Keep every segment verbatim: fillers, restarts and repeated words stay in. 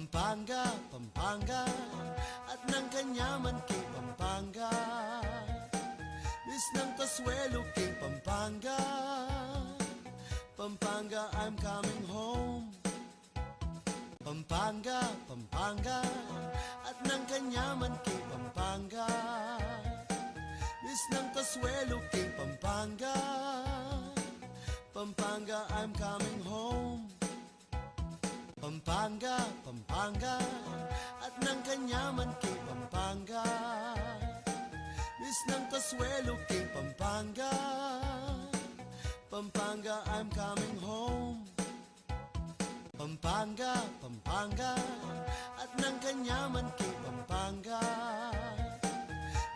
Pampanga, Pampanga, at nang kanyaman king Pampanga. Misnang kasuelo king Pampanga. Pampanga, I'm coming home. Pampanga, Pampanga, at nang kanyaman king Pampanga. Misnang kasuelo king Pampanga. Pampanga, I'm coming home. Pampanga, Pampanga, at nang kanyaman king Pampanga. Misnang kasuelo king Pampanga. Pampanga, I'm coming home. Pampanga, Pampanga, at nang kanyaman king Pampanga.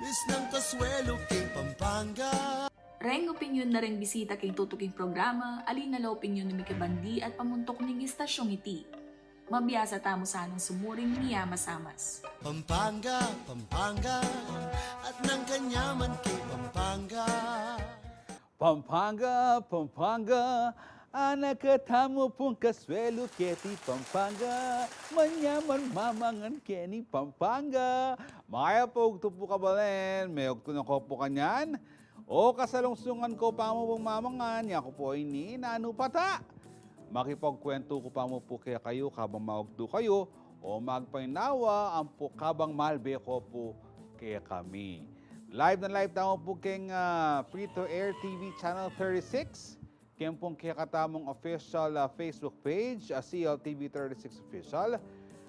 Misnang kasuelo king Pampanga. Reng opinyon na reng bisita king tutuking programa, ali na la opinyon ning mikibandi at pamuntuk ning istasyong iti. Mabiasa tamu sanang sumuring miyamasamas. Pampanga, Pampanga, at nang kanyaman king Pampanga. Pampanga, Pampanga, anak katamu pung kasuelo keti Pampanga, manyaman mamangan keni Pampanga. Mayap a bugtu pu kabalen, mebugtu na ko pu kanyan. O kasalungsungan ko pamu pung mamangan, yaku pu ini, Nanu Pata. Makipagkwentu ku pamu pu kekayu, kabang mabugtu kayu, o magpainawa, ampo kabang malbe ko pu kekami. Live na live tamu pu keng, ah, free to air T V channel thirty-six. Keng pung kekatamung official, ah, Facebook page, ah, C L T V thirty-six Official.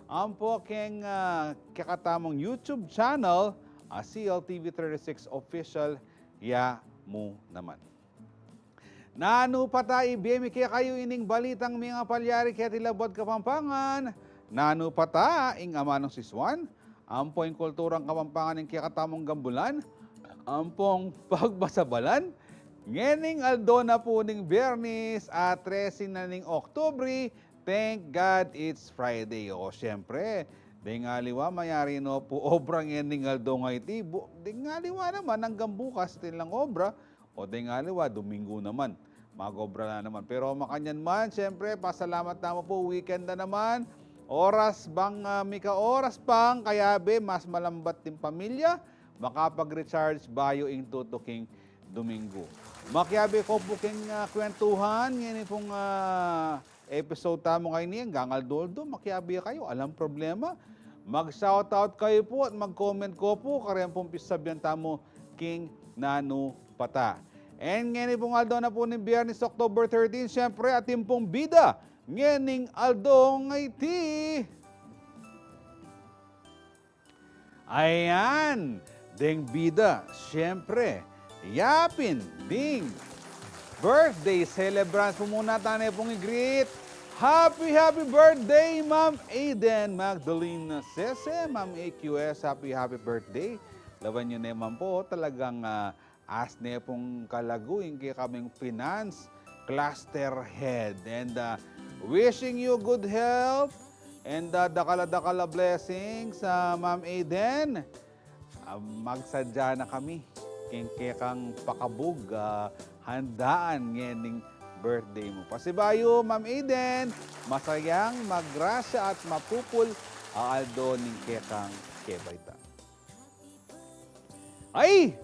Ampo keng, ah, kekatamung YouTube channel, ah, C L T V thirty-six Official, ya mu naman. Nanu Pata, ibie mi kekayu ining balitang mengapalyari keti labuad Kapampangan. Nanu Pata, ing amanung sisuan, ampo ing kulturang Kapampangan ing kekatamung gambulan, ampong pagbasabalan. Ngening aldo na pu ning Biyernes, a trese na ning Oktubre, thank God it's Friday. O, siyempre, deng aliwa, mayari no pu obra ngening aldo nga iti, bu-, deng aliwa naman, anggang bukas, atin lang obra, o deng aliwa, Domingo naman. Mag-obra na naman. Pero makanyan man, siyempre, pasalamat tamu pu, weekend na naman. Oras bang, ah, mika oras pang, kayabe, mas malambat ding pamilya, makapag-recharge bayu ing tutuking Domingo. Makiabe ko pu king, ah, kwentuhan, ngeni pung, ah, episode tamu ngeni, anggang aldo-aldo, makiabe kayu, alang problema. Mag-shoutout kayu pu at mag-comment ko pu, kareng pung pisabyan tamu king Nanu Pata. And ngeni pung aldo na pu ning Biyernes, October thirteen, siyempre, atin pung bida ngening aldo nga iti. Ayan, deng bida, siyempre, yapin ding birthday celebrants pu muna, tane pung i-greet. Happy, happy birthday, Ma'am Aiden Magdalena Sese, Ma'am A Q S, happy, happy birthday. Lawan yu naman pu, talagang, ah, as ne pung kalagu ing kekaming finance cluster head. And, uh, wishing you good health and, uh, dakal a dakal a blessings, uh, Ma'am Aiden. Uh, magsadya na kami king kekang pakabug, uh, handaan ngening birthday mu. Pasibayu, Ma'am Aiden, masayang, magrasya at mapupul a aldo ning kekang kebaitan. Ay!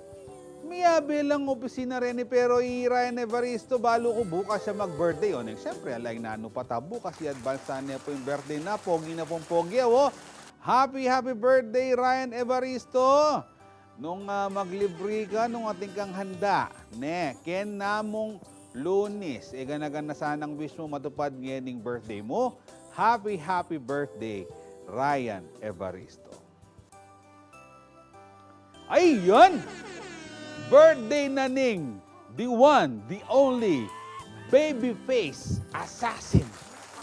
Miyabe lang opisina reni, pero i Ryan Evaristo, balu ku bukas ya mag-birthday. O, neng, siyempre, ala ing Nanu Pata bukas, i-advance ne pu ing birthday na, pogi na pung pogi, o. Happy, happy birthday, Ryan Evaristo! Nung, ah, maglibre ka, nung atin kang handa, ne, ken namung Lunes, e, gana-gana sanang wish mu matupad ngening birthday mu. Happy, happy birthday, Ryan Evaristo. Ayan! Birthday na ning the one, the only, babyface assassin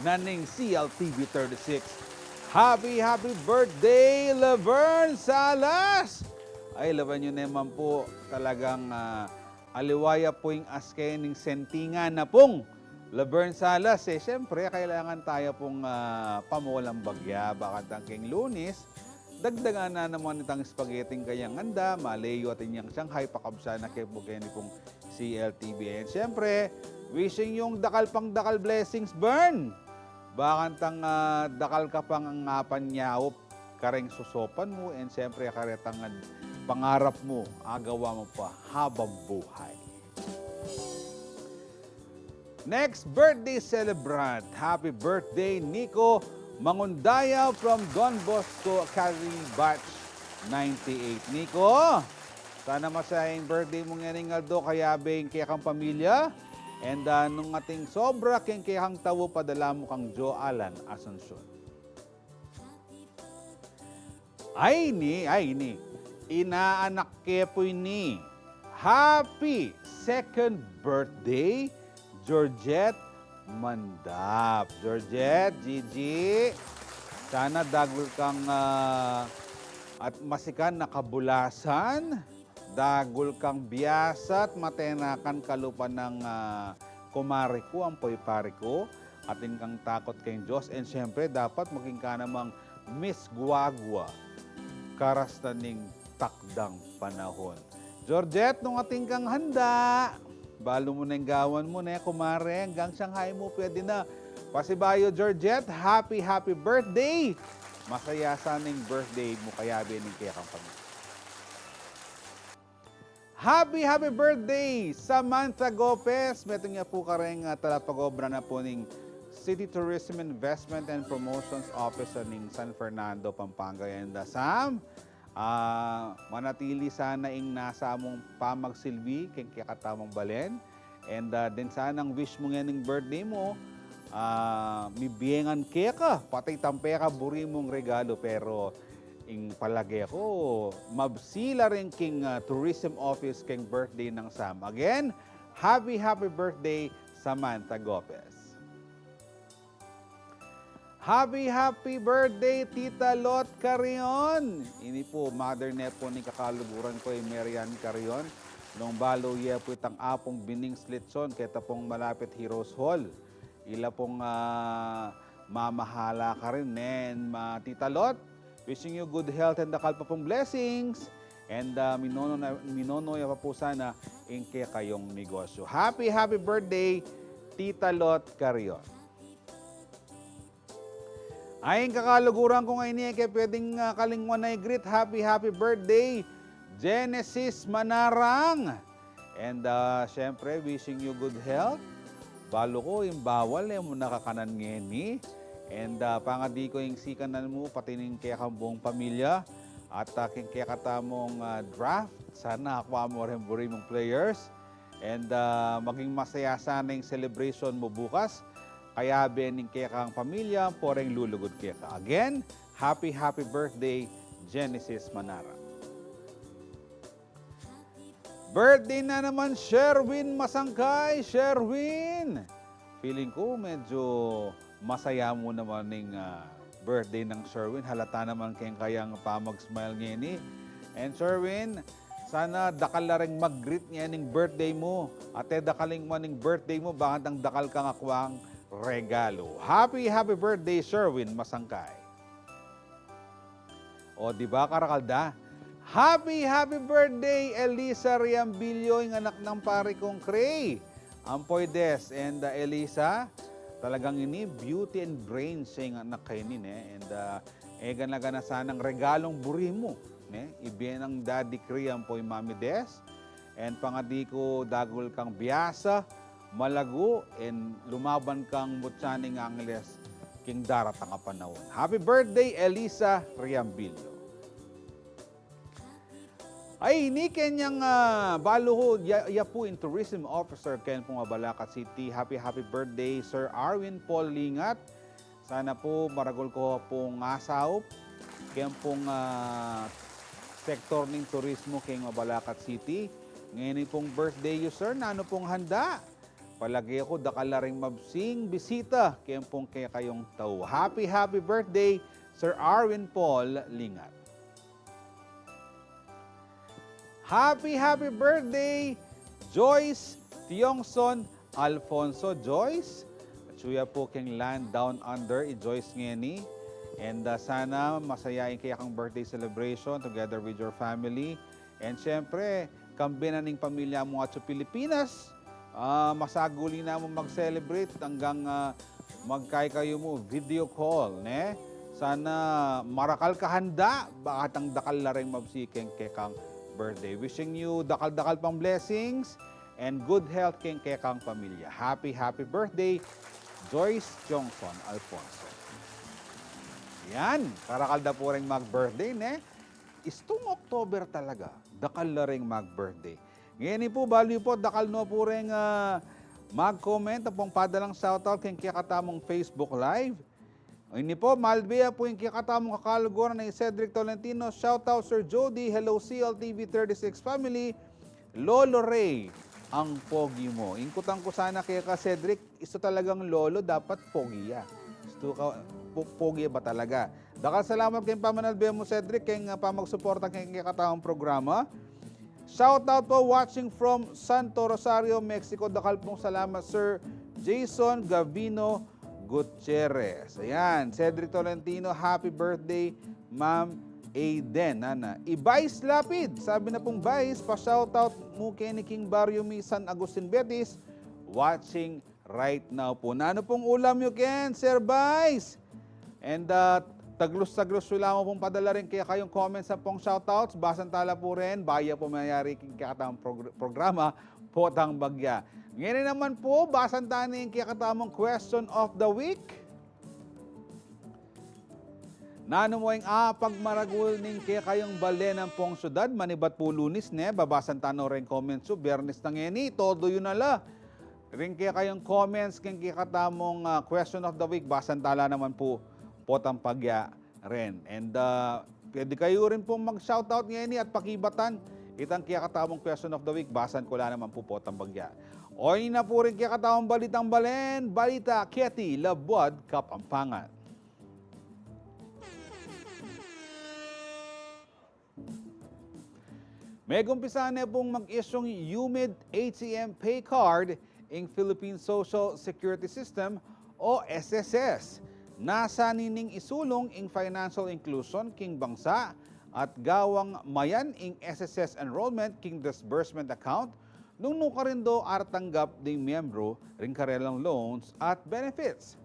na ning C L T V thirty-six. Happy, happy birthday, Laverne Salas! Ay, lawan yu naman pu, talagang, ah, aliwa ya pu ing aske ning sentingan na pung Laverne Salas, e, siyempre, kailangan taya pung, ah, pamulang bagya, bakantang king Lunes, dagdagan na naman itang spaghetti-ng kayang handa, maleyu atin yang Shanghai, pakabsa na ke pu keni pung C L T V. And siyempre, wishing yung dakal pang dakal blessings, Bern! Bakantang, ah, dakal ka pang apanyaup kareng sosopan mu, and siyempre, karetang pangarap mu, agawa mu pa habang buhay. Next birthday celebrant, happy birthday, Nico Mangundaya from Don Bosco Academy Batch ninety-eight. Nico, sana masaya ing birthday mu ngening aldo, kayabe ing kekang pamilya. And, ah, nung ating sobra keng kekang tau, padala mu kang Jo Alan Asuncion. Ay ni, ay ni. Inaanak ke pu ini. Happy second birthday, Georgette Mandap. Georgette, Gigi, sana dagul kang, ah, at masikan na kabulasan, dagul kang biasa at matenakan kalupa nang, ah, kumari ku, ampoy pari ku, atin kang takot keng Dios, and siyempre, dapat maging ka namang Miss Guagua, karas na ning takdang panahon. Georgette, nung atin kang handa, balu mu neng gawan mu ne, kumare, anggang Shanghai mu, pwede na. Pasibayu, Georgette, happy, happy birthday! Masaya sana ing birthday mu, kayabe ning kekang pamilya. Happy, happy birthday, Samantha Gopez! Metung ya pu kareng, ah, talapag-obra na pu ning City Tourism Investment and Promotions Office ning San Fernando, Pampanga. And, ah, Sam, ah, manatili sana ing nasa mung pamagsilbi keng kekatamung balen. And, ah, den sanang wish mu ngening birthday mu, ah, mibiengan keka, pati tampeka buri mung regalu, pero ing palage ku, mabsi la rin king, ah, tourism office keng birthday nang Sam. Again, happy, happy birthday, Samantha Gopez. Happy, happy birthday, Tita Lot Carion! Ini pu, mother ne pu ning kakaluguran ku, i Marian Carion. Nung balu ye pu itang apung binings litson, keta pung malapit Heroes Hall. Ila pung, ah, mamahala karin, nen, ma, Tita Lot. Wishing you good health and dakal pa pung blessings. And, ah, minono na, minono ya pa pu sana ing kekayung negosyo. Happy, happy birthday, Tita Lot Carion. Ay, ing kakaluguran ku ngeni, e ke pwedeng, ah, kalingwan a i-greet. Happy, happy birthday, Genesis Manarang! And, ah, siyempre, wishing you good health. Balu ku, ing bawal, e mu na kakanan ngeni. And, ah, pangadi ku ing sikanan mu, pati ning kekang buung pamilya. At, ah, king kekatamung, ah, draft, sana akua mu ring buri mung players. And, ah, maging masaya sana ing celebration mu bukas. Kayabe ning kekang pamilya, ampo reng lulugud keka. Again, happy, happy birthday, Genesis Manara. Birthday na naman, Sherwin Masangkay. Sherwin! Feeling ku medyo masaya mu naman ing, ah, birthday nang Sherwin. Halata naman keng kayang pamag-smile ngeni. And Sherwin, sana dakal la ring mag-greet ngening birthday mu. At e dakal ing man ing birthday mu, bakantang dakal kang akuang regalo. Happy, happy birthday, Sherwin Masangkay. O, di ba, karakal da? Happy, happy birthday, Elisa Riambillo, ing anak nang pari kung Cray. Ampoy Des and, uh, Elisa, talagang ini beauty and brains ya ing anak kayni, ne? And, uh, e gana-gana sanang regalung buri mu, ne? Ibie nang Daddy Cray ampoy Mami Des. And pangadi ku dagul kang biasa, malagu, and lumaban kang mutya ning Angeles king daratang a panaun. Happy birthday, Elisa Riambillo. Ay, ini kenyang, ah, balu ku, ya, ya pu ing tourism officer ken pung Mabalacat City. Happy, happy birthday, Sir Arwin Paul Lingat. Sana pu maragul ko pung asaup ken pung, ah, sektor ning turismo keng Mabalacat City. Ngeni pung birthday yu, sir, nanu pung handa? Palage ku dakal la ring mabsing bisita ken pung kekayung tau. Happy, happy birthday, Sir Arwin Paul Lingat. Happy, happy birthday, Joyce Tiongson Alfonso. Joyce, atyu ya pu keng Land Down Under i Joyce ngeni. And, uh, sana masaya ing kekang birthday celebration together with your family. And siyempre, kambe na ning pamilya mu atyu Pilipinas, ah, masaguli na mu mag-celebrate anggang, ah, magkaikayu mu video call, ne? Sana marakal ka handa, bakatang dakal la ring mabsi keng kekang birthday. Wishing you dakal-dakal pang blessings and good health keng kekang pamilya. Happy, happy birthday, Joyce Jongson Alfonso. Yan, karakal da pu ring mag-birthday, ne? Istung October talaga, dakal la ring mag-birthday. Ngeni pu, balu yu pu, dakal no pu ring, ah, mag-comment, ampong padalang shoutout keng kekatamung Facebook Live. Ini pu, malbe ya pu ing kekatamung kakaluguran a i Cedric Tolentino. Shoutout, Sir Jody. Hello, C L T V thirty-six family. Lolo Ray, ang pogi mo. Ing kutang ku sana keka Cedric, istu talagang lolo, dapat pogi ya. Istu ka, po-, pogi ya ba talaga? Dakal salamat keng pamanalbe mu, Cedric, keng, ah, pamagsuporta keng kekatamung programa. Shoutout po, watching from Santo Rosario, Mexico. Dakal pung salamat, Sir Jason Gavino Gutierrez. Ayan, Cedric Tolentino, happy birthday, Ma'am Aiden. Ana, i Vice Lapid, sabi na pung Vice, pa-shoutout mu keni king baryo mi, San Agustin, Betis, watching right now pu. Nanu pung ulam yu ken, Sir Vice? And, ah, taglus-taglus yu lamang pung padala ring kekayung comments ampong shoutouts, basan ta la pu rin, bayu pu mayari king kekatamung prog-, programa, Potang Bagya. Ngeni naman pu, basan ta ne ing kekatamung question of the week. Nanu mu ing apagmaragul ning kekayung balen ampong syudad, manibat pu Lunis ne, babasan ta no ring comments yu, Biyernes na ngeni, todo yu na la. Ring kekayung comments keng kekatamung, ah, question of the week, basan ta la naman pu Potang Bagya rin. And, ah, pwede kayu rin pung mag-shoutout ngeni at pakibatan itang kekatamung question of the week, basan ku la naman pu Potang Bagya. O ini na pu ring kekatamung balitang balen, balita keti Labuad Kapampangan. Megumpisa ne pung mag-isyung UMID A T M Pay Card ing Philippine Social Security System o S S S. Nasa nining isulung ing financial inclusion king bangsa at gawang mayan ing S S S enrollment king disbursement account nung nukarin do aratanggap ding miyembru ring karelang loans at benefits.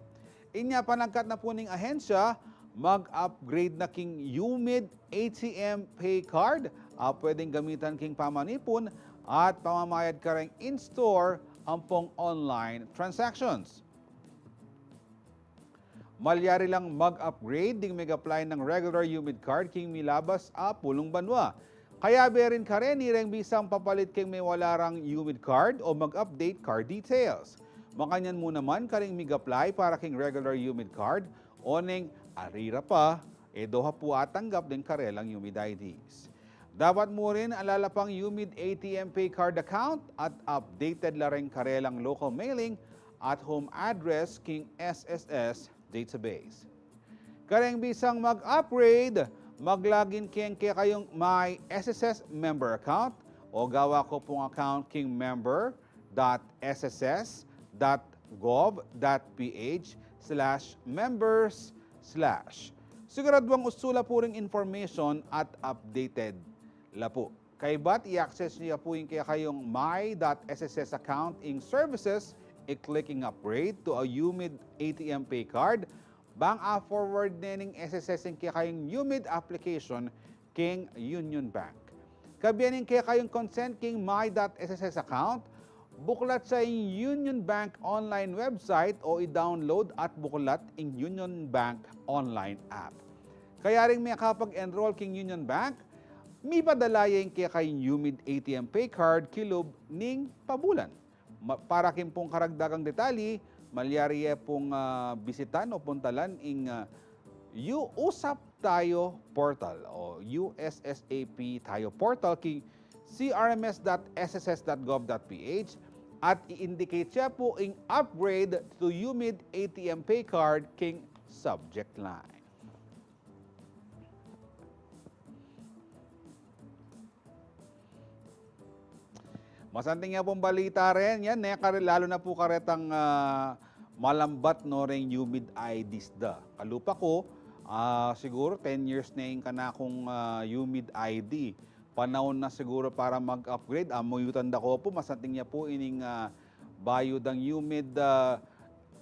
Inya panagkat na pu ning ahensya, mag-upgrade na king UMID A T M Pay Card a pwedeng gamitan king pamanipun at pamamayad kareng in-store ampong online transactions. Malyari lang mag-upgrade ding mig-apply nang regular UMID card king milabas a pulung banua. Kayabe rin kareni reng bisang papalit keng mewala rang UMID card o mag-update card details. Makanyan mu naman karing mig-apply para king regular UMID card, oneng arira pa, e do ha pu atanggap deng karelang UMID I Ds. Dapat mu rin alalapang UMID A T M Pay Card account at updated la reng karelang local mailing at home address king S S S database. Kareng bisang mag-upgrade, mag-login keng kekayung My S S S member account o gawa ko pung account king member dot S S S dot gov dot P H slash members slash. Siguraduang ustu la pu ring information at updated la pu. Kaybat, i-access yu pu ing kekayung My dot S S S account ing services, i-click ing upgrade to a UMID A T M Pay Card, bang a-forward ne ning S S S ing kekayung UMID application king Union Bank. Kayabe ning kekayung consent king My dot S S S account, buklat sa ing Union Bank online website o i-download at buklat ing Union Bank online app. Kayaring mekapag-enroll king Union Bank, mipadala ya ing kekayung UMID A T M Pay Card kilub ning pabulan. Ma-, para king pung karagdagang detalye, malyari ye pung, ah, bisitan o puntalan ing, ah, U-, USAP Tayo portal o U S S A P Tayo portal king C R M S dot S S S dot gov dot P H at i-indicate ye pu ing upgrade to UMID A T M Pay Card king subject line. Masanting ya pung balita rin, yan, ne, kare-, lalu na pu karetang, ah, malambat no reng UMID I Ds da. Kalupa ku, ah, siguru ten years ne ing kanakung, ah, UMID I D. Panaun na siguru para mag-upgrade. Ah, muyutan da ko pu, masanting ya pu ining, ah, bayu dang UMID, ah,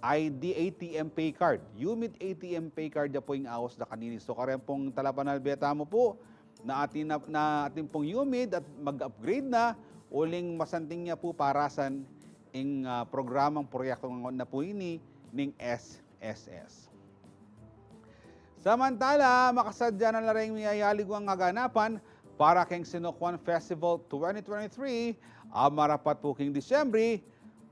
I D, A T M pay card. UMID A T M pay card ya pu ing aus da kanini. So, karen pung talapanalbe tamu pu, na atin na, na atin pung UMID at mag-upgrade na, uling masanting ya pu parasan ing, ah, programang proyekto na pu ini ning S S S. Samantala, makasadya na la reng miyayaligwang kaganapan para keng Sinukwan Festival twenty twenty-three, a marapat pu king Disyembre.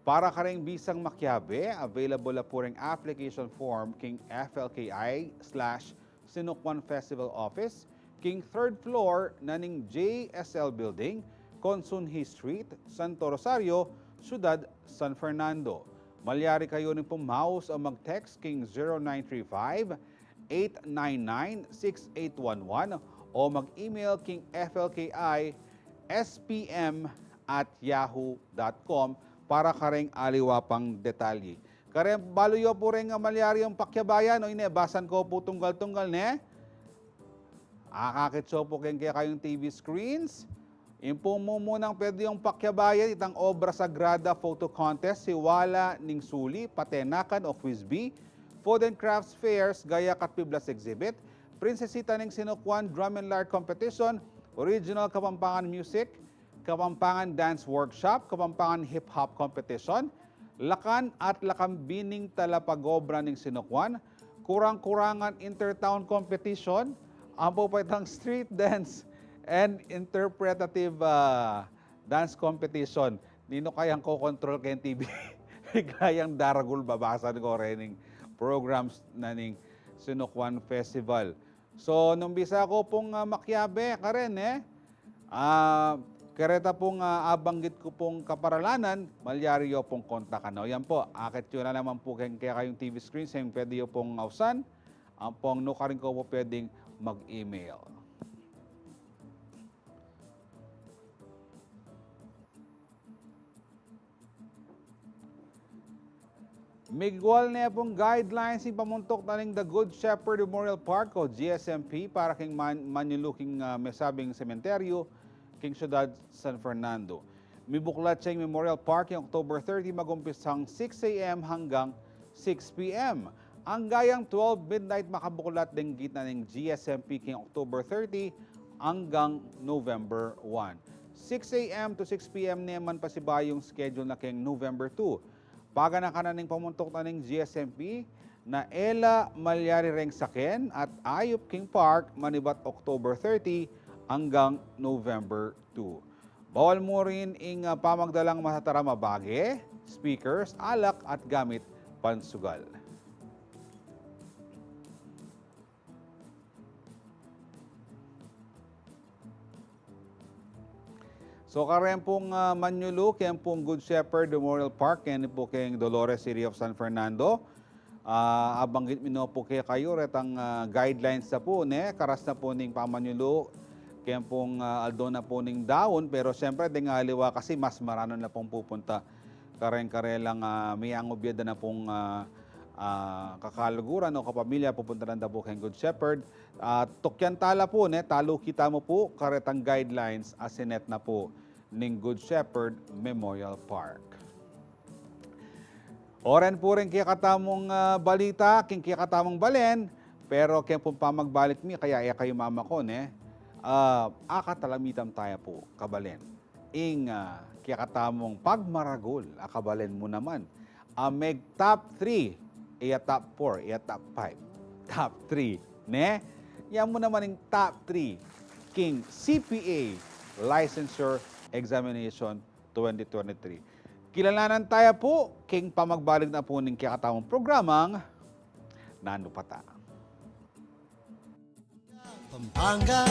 Para kareng bisang makiabe, available na pu reng application form king F L K I slash Sinukwan Festival Office, king third floor na ning J S L Building, Consunji Street, Santo Rosario, Syudad San Fernando. Malyari kayu rin pung maus o mag-text king zero nine three five, eight nine nine, six eight one one o mag-email king F L K I S P M at yahoo dot com para kareng aliwa pang detalye. Kareng balu yu pu reng malyari yung pakiabayan, o ine, basan ko pu tunggal-tunggal, ne? Akakit yu pu keng kekayung T V screens. Ing pung mumunang pwede yung pakiabayan, itang Obra Sagrada Photo Contest, Hiwala ning Suli, Patenakan o Quiz Bee, Food and Crafts Fairs, Gayak at Piblas Exhibit, Prinsesita ning Sinukwan Drum and Lyre Competition, Regional Kapampangan Music, Kapampangan Dance Workshop, Kapampangan Hip Hop Competition, Lakan at Lakambing ning Talapagobra ning Sinukwan, Kurang-Kurangan Intertown Competition, ampo pa itang Street Dance and Interpretative, ah, Dance Competition. Ninu kayang kokontrol keng T V? Bigla yang daragul, babasan ko reng programs na ning Sinukwan Festival. So, nung bisa ko pung, ah, makiabe, karen, e. Ah, kareta pung, ah, abanggit ku pung kaparalanan, malyari yu pung kontakan. O, yan pu, akit yu na naman pu keng kekayung T V screen, seng pwede yu pung ausan, ampong nukarin ko pu pwedeng mag-email. Migwal ne pung guidelines ing pamuntuk na ning The Good Shepherd Memorial Park o G S M P para keng man-, manyulu king, ah, mesabing sementeryo king Syudad San Fernando. Mibuklat ya ing Memorial Park king October thirty, magumpisang six A M hanggang six P M. Anggang twelve midnight makabuklat deng gitna ning G S M P king October thirty anggang November one. Six A M to six P M naman pasibayu ing schedule na keng November two. Paganakan na ning pamuntuk na ning G S M P na e la malyari reng saken at ayup king park manibat October thirty anggang November two. Bawal mu rin ing, ah, pamagdalang masataram a bage, speakers, alak at gamit pansugal. So, karen pung, ah, manyulu keng pung Good Shepherd Memorial Park, keni pu keng Dolores, City of San Fernando. Ah, abanggit mi no pu kekayu retang, ah, guidelines na pu, ne? Karas na pu ning pamanyulu keng pung, ah, aldo na pu ning daun, pero siyempre, deng aliwa kasi mas maranu na pung pupunta. Kareng-karelang, ah, miyangubya da na pung, ah, ah, kakaluguran o kapamilya, pupunta na da pu keng Good Shepherd. At tukyan tala pu, ne, taluki tamu pu karetang guidelines a sinet na pu ning Good Shepherd Memorial Park. Oren pu ring kekatamung, ah, balita king kekatamung balen, pero keng pung pamagbalik mi, kaya e kayu mamakon, e. Ah, akatalamitan taya pu, kabalen. Ing, ah, kekatamung pagmaragul a kabalen mu naman a meg-top three, e ya top four, e ya top five. Top three, ne? Yan mu naman ing top three king C P A Licensure Examination twenty twenty-three. Kilalanan taya pu king pamagbalik na pu ning kekatamung programang Nanu Pata. Pampanga,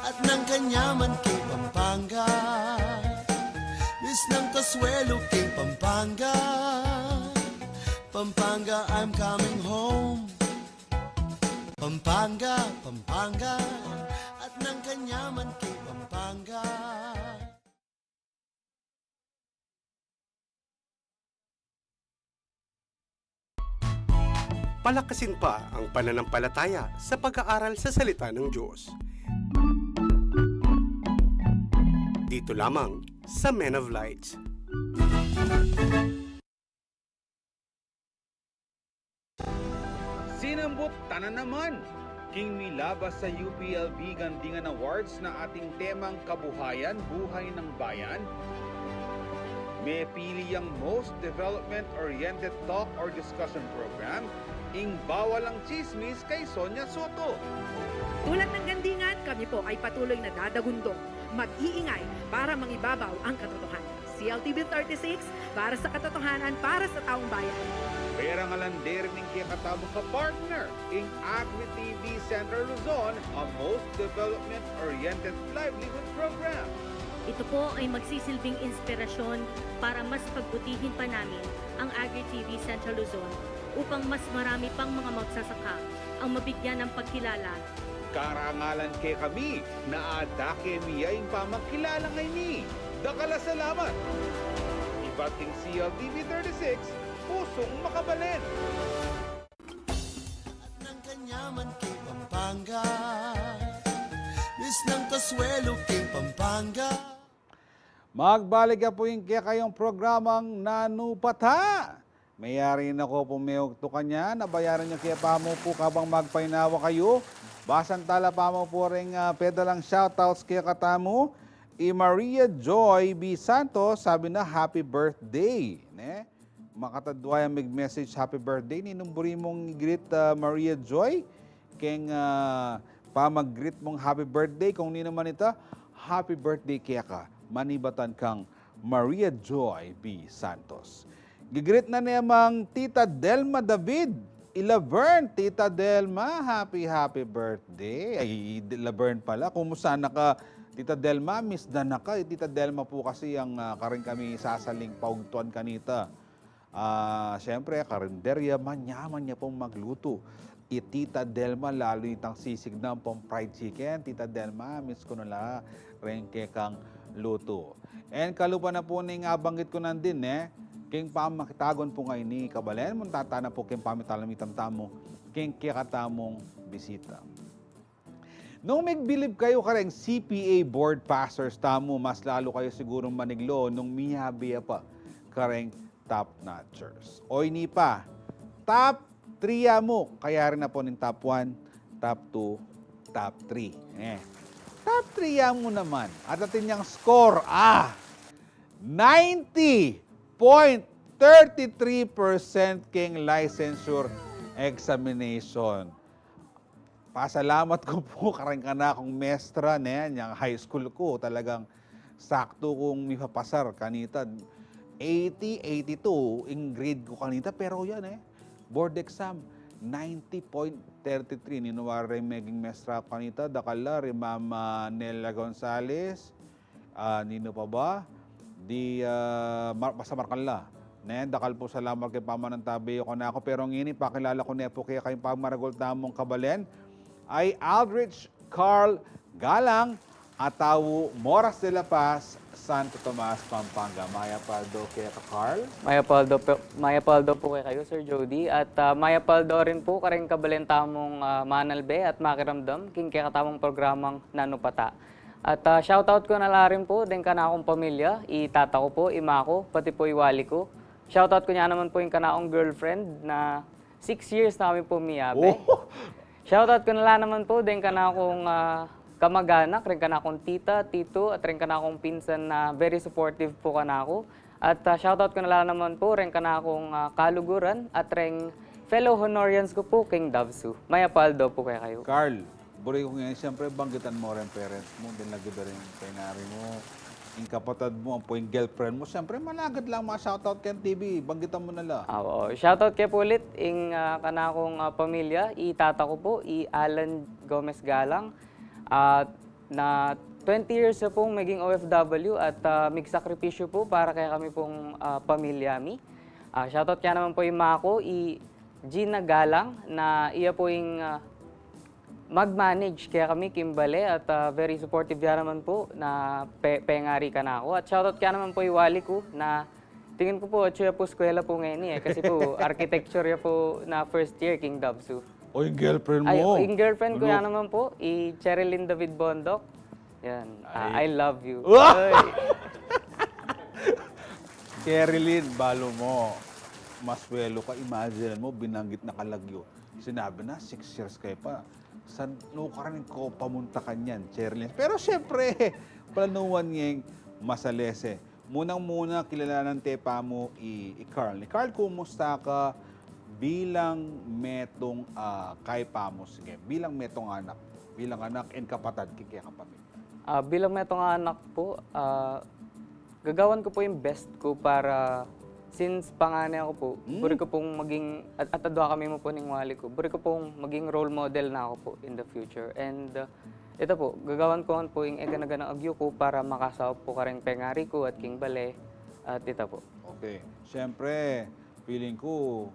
at nang kanyaman king Pampanga. Bis nang kasuelo king Pampanga. Pampanga, I'm coming home. Pampanga, Pampanga, at nang kanyaman king Pampanga. Palakasin pa ang pananampalataya sa pag-aaral sa salita ng Diyos. Dito lamang sa Men of Light. Ambut tana naman, king milabas a U P L B Gandingan Awards na ating temang Kabuhayan, Buhay ng Bayan, mepili yang Most Development-Oriented Talk or Discussion Program, ing Bawal ang Tsismis kay Sonia Soto. Tulad ng Gandingan, kami po ay patuloy na dadagundong, mag-iingay para mangibabaw ang katotohanan. C L T V thirty-six, para sa katotohanan, para sa taong bayan. Pera nga lang deri ning kekatamung kapartner, ing Agri T V Central Luzon, a most development-oriented livelihood program. Ito po ay magsisilbing inspirasyon para mas pagbutihin pa namin ang Agri T V Central Luzon upang mas marami pang mga magsasaka ang mabigyan ng pagkilala. Karangalan kekami na adake mi ya ing pamagkilala ngeni. Dakal a salamat! Ibat king C L T V thirty-six, pusung makabalen. At ng kanyaman kay Pampanga, bis ng kasuelo kay Pampanga. Magbalik ya pu ing kekayung programang Nanu Pata. Mayari na ko pu meugtu kanyan, abayaran yu ke pamu pu kabang magpainawa kayu. Basan tala pamu pu ring, ah, pedalang shoutouts kekatamu. I Maria Joy B Santos, sabi na, "Happy birthday," ne? Makatadwa yang mig-message happy birthday. Ninung buri mung i-greet, ah, Maria Joy? Keng, ah, pamag-greet mung happy birthday, kung ninu man ita, happy birthday keka. Manibatan kang Maria Joy B Santos. Gi-greet na ne mang Tita Delma David, i Laverne. Tita Delma, happy, happy birthday. Ay, i Laverne pala. Kumusta na ka, Tita Delma? Miss da na ka. I Tita Delma pu kasi yang, ah, karin kami sasaling paugtuan kanita. Ah, siyempre, karinderya, manyaman ya pung maglutu. I Tita Delma, lalu itang sisig na ampong fried chicken. Tita Delma, miss ku na la ring kekang lutu. And kalupa na pu ning abanggit ku nandin, eh, keng pamakitagun pu ngeni, kabalen, munta tana pu keng pamitalamitan tamu keng kekatamung bisita. Nung migbilib kayu kareng C P A board passers tamu, mas lalu kayu sigurung maniglo nung miyabe ya pa kareng top notchers. O ini pa, top three ya mu, kayari na pu ning top one, top two, top three. Eh, top three ya mu naman. At atin yang score, ah, ninety point thirty-three percent keng licensure examination. Pasalamat ku pu kareng kanakung mestra, ne, nyang high school ku, talagang saktu kung mipapasar kanita. Eighty, eighty-two ing grade ku kanita, pero yan, eh, board exam, ninety point thirty-three. Ninu wari ring meging mestra ku kanita? Dakal la, ri Mama Nelia Gonzales, ah, ninu pa ba? Di, ah, Mar-, basta Markan la. Ne, dakal pu salamat keng pamanantabe yu kanaku, pero ngeni pakilala ku ne pu kekayu ing pagmaragul tamung kabalen, i Aldrich Carl Galang, a tau Moras de la Paz, Santo Tomas, Pampanga. Mayap a aldo keka, Carl. Mayap a aldo pu, mayap a aldo pu kekayu, Sir Jody, at, ah, mayap a aldo rin pu kareng kabalen tamung, ah, manalbe at makiramdam king kekatamung programang Nanu Pata. At, ah, shoutout ku na la rin pu deng kanakung pamilya, i tata ku pu, i ma ku, pati pu i wali ku. Shoutout ku ne naman pu ing kanakung girlfriend na six years na kami pu miyabe. Oh! Shoutout ku na la naman pu deng kanakung, ah, kamaganak, ring kanakung tita, tito, at ring kanakung pinsan na very supportive pu kanaku. At, ah, shoutout ku na la naman pu ring kanakung, ah, kaluguran at ring fellow Honorians ku pu king DAVSU. Mayap a aldo pu kekayu. Carl, buri ku ngeni, siyempre, banggitan mu ring parents mu, deng lagyu da ring pengari mu, ing kapatad mu, ampo ing girlfriend mu, siyempre, malagad lang ma-shoutout keng T V, banggitan mu na la. Ah, oo. Shoutout ke pu ulit ing, ah, kanakung, ah, pamilya, i tata ku pu, i Alan Gomez Galang, at na twenty years na pung meging O F W at, ah, migsakripisyu pu para kekami pung, ah, pamilya mi. Ah, shoutout ke naman pu i ma ku, i Gina Galang, na iya pu ing, ah, mag-manage kekami king bale at, ah, very supportive ya naman pu na pe-, pengari kanaku. At shoutout ke naman pu i wali ku na tingin ku pu atsu ya pu eskwela pu ngeni, eh, kasi pu architecture ya pu na first year king DAVSU. O, ing girlfriend mu? Ay, ing girlfriend ku ya naman pu, i Cherilyn David Bondoc. Yan. Ah, I love you. Wow! Ay. Cherilyn, balu mu, maswelu ka, imagine mu, binanggit na ka lagyu. Sinabi na, six years kaya pa. San nu karin ko pamunta kanyan, Cherlyn? Pero siyempre, planuan ngeng masalese. Munang-muna, kilalanan te pamu i, i Carl. Ni Carl, kumusta ka bilang metung, ah, kay pamu, sige, bilang metung anak, bilang anak and kapatad, kike kapamilya? Ah, bilang metung anak po, ah, gagawan ko po yung best ko para, since pangane ako po, Hmm. buri ko pong maging, at, at adwa kami mo po ning wali ko, buri ko pong maging role model na ako po in the future. And, ah, ita po, gagawan ko man po yung egana-ganang agyu ko para makasaup po kareng pengari ko at king bale, at ita po. Okay. Siyempre, feeling ko,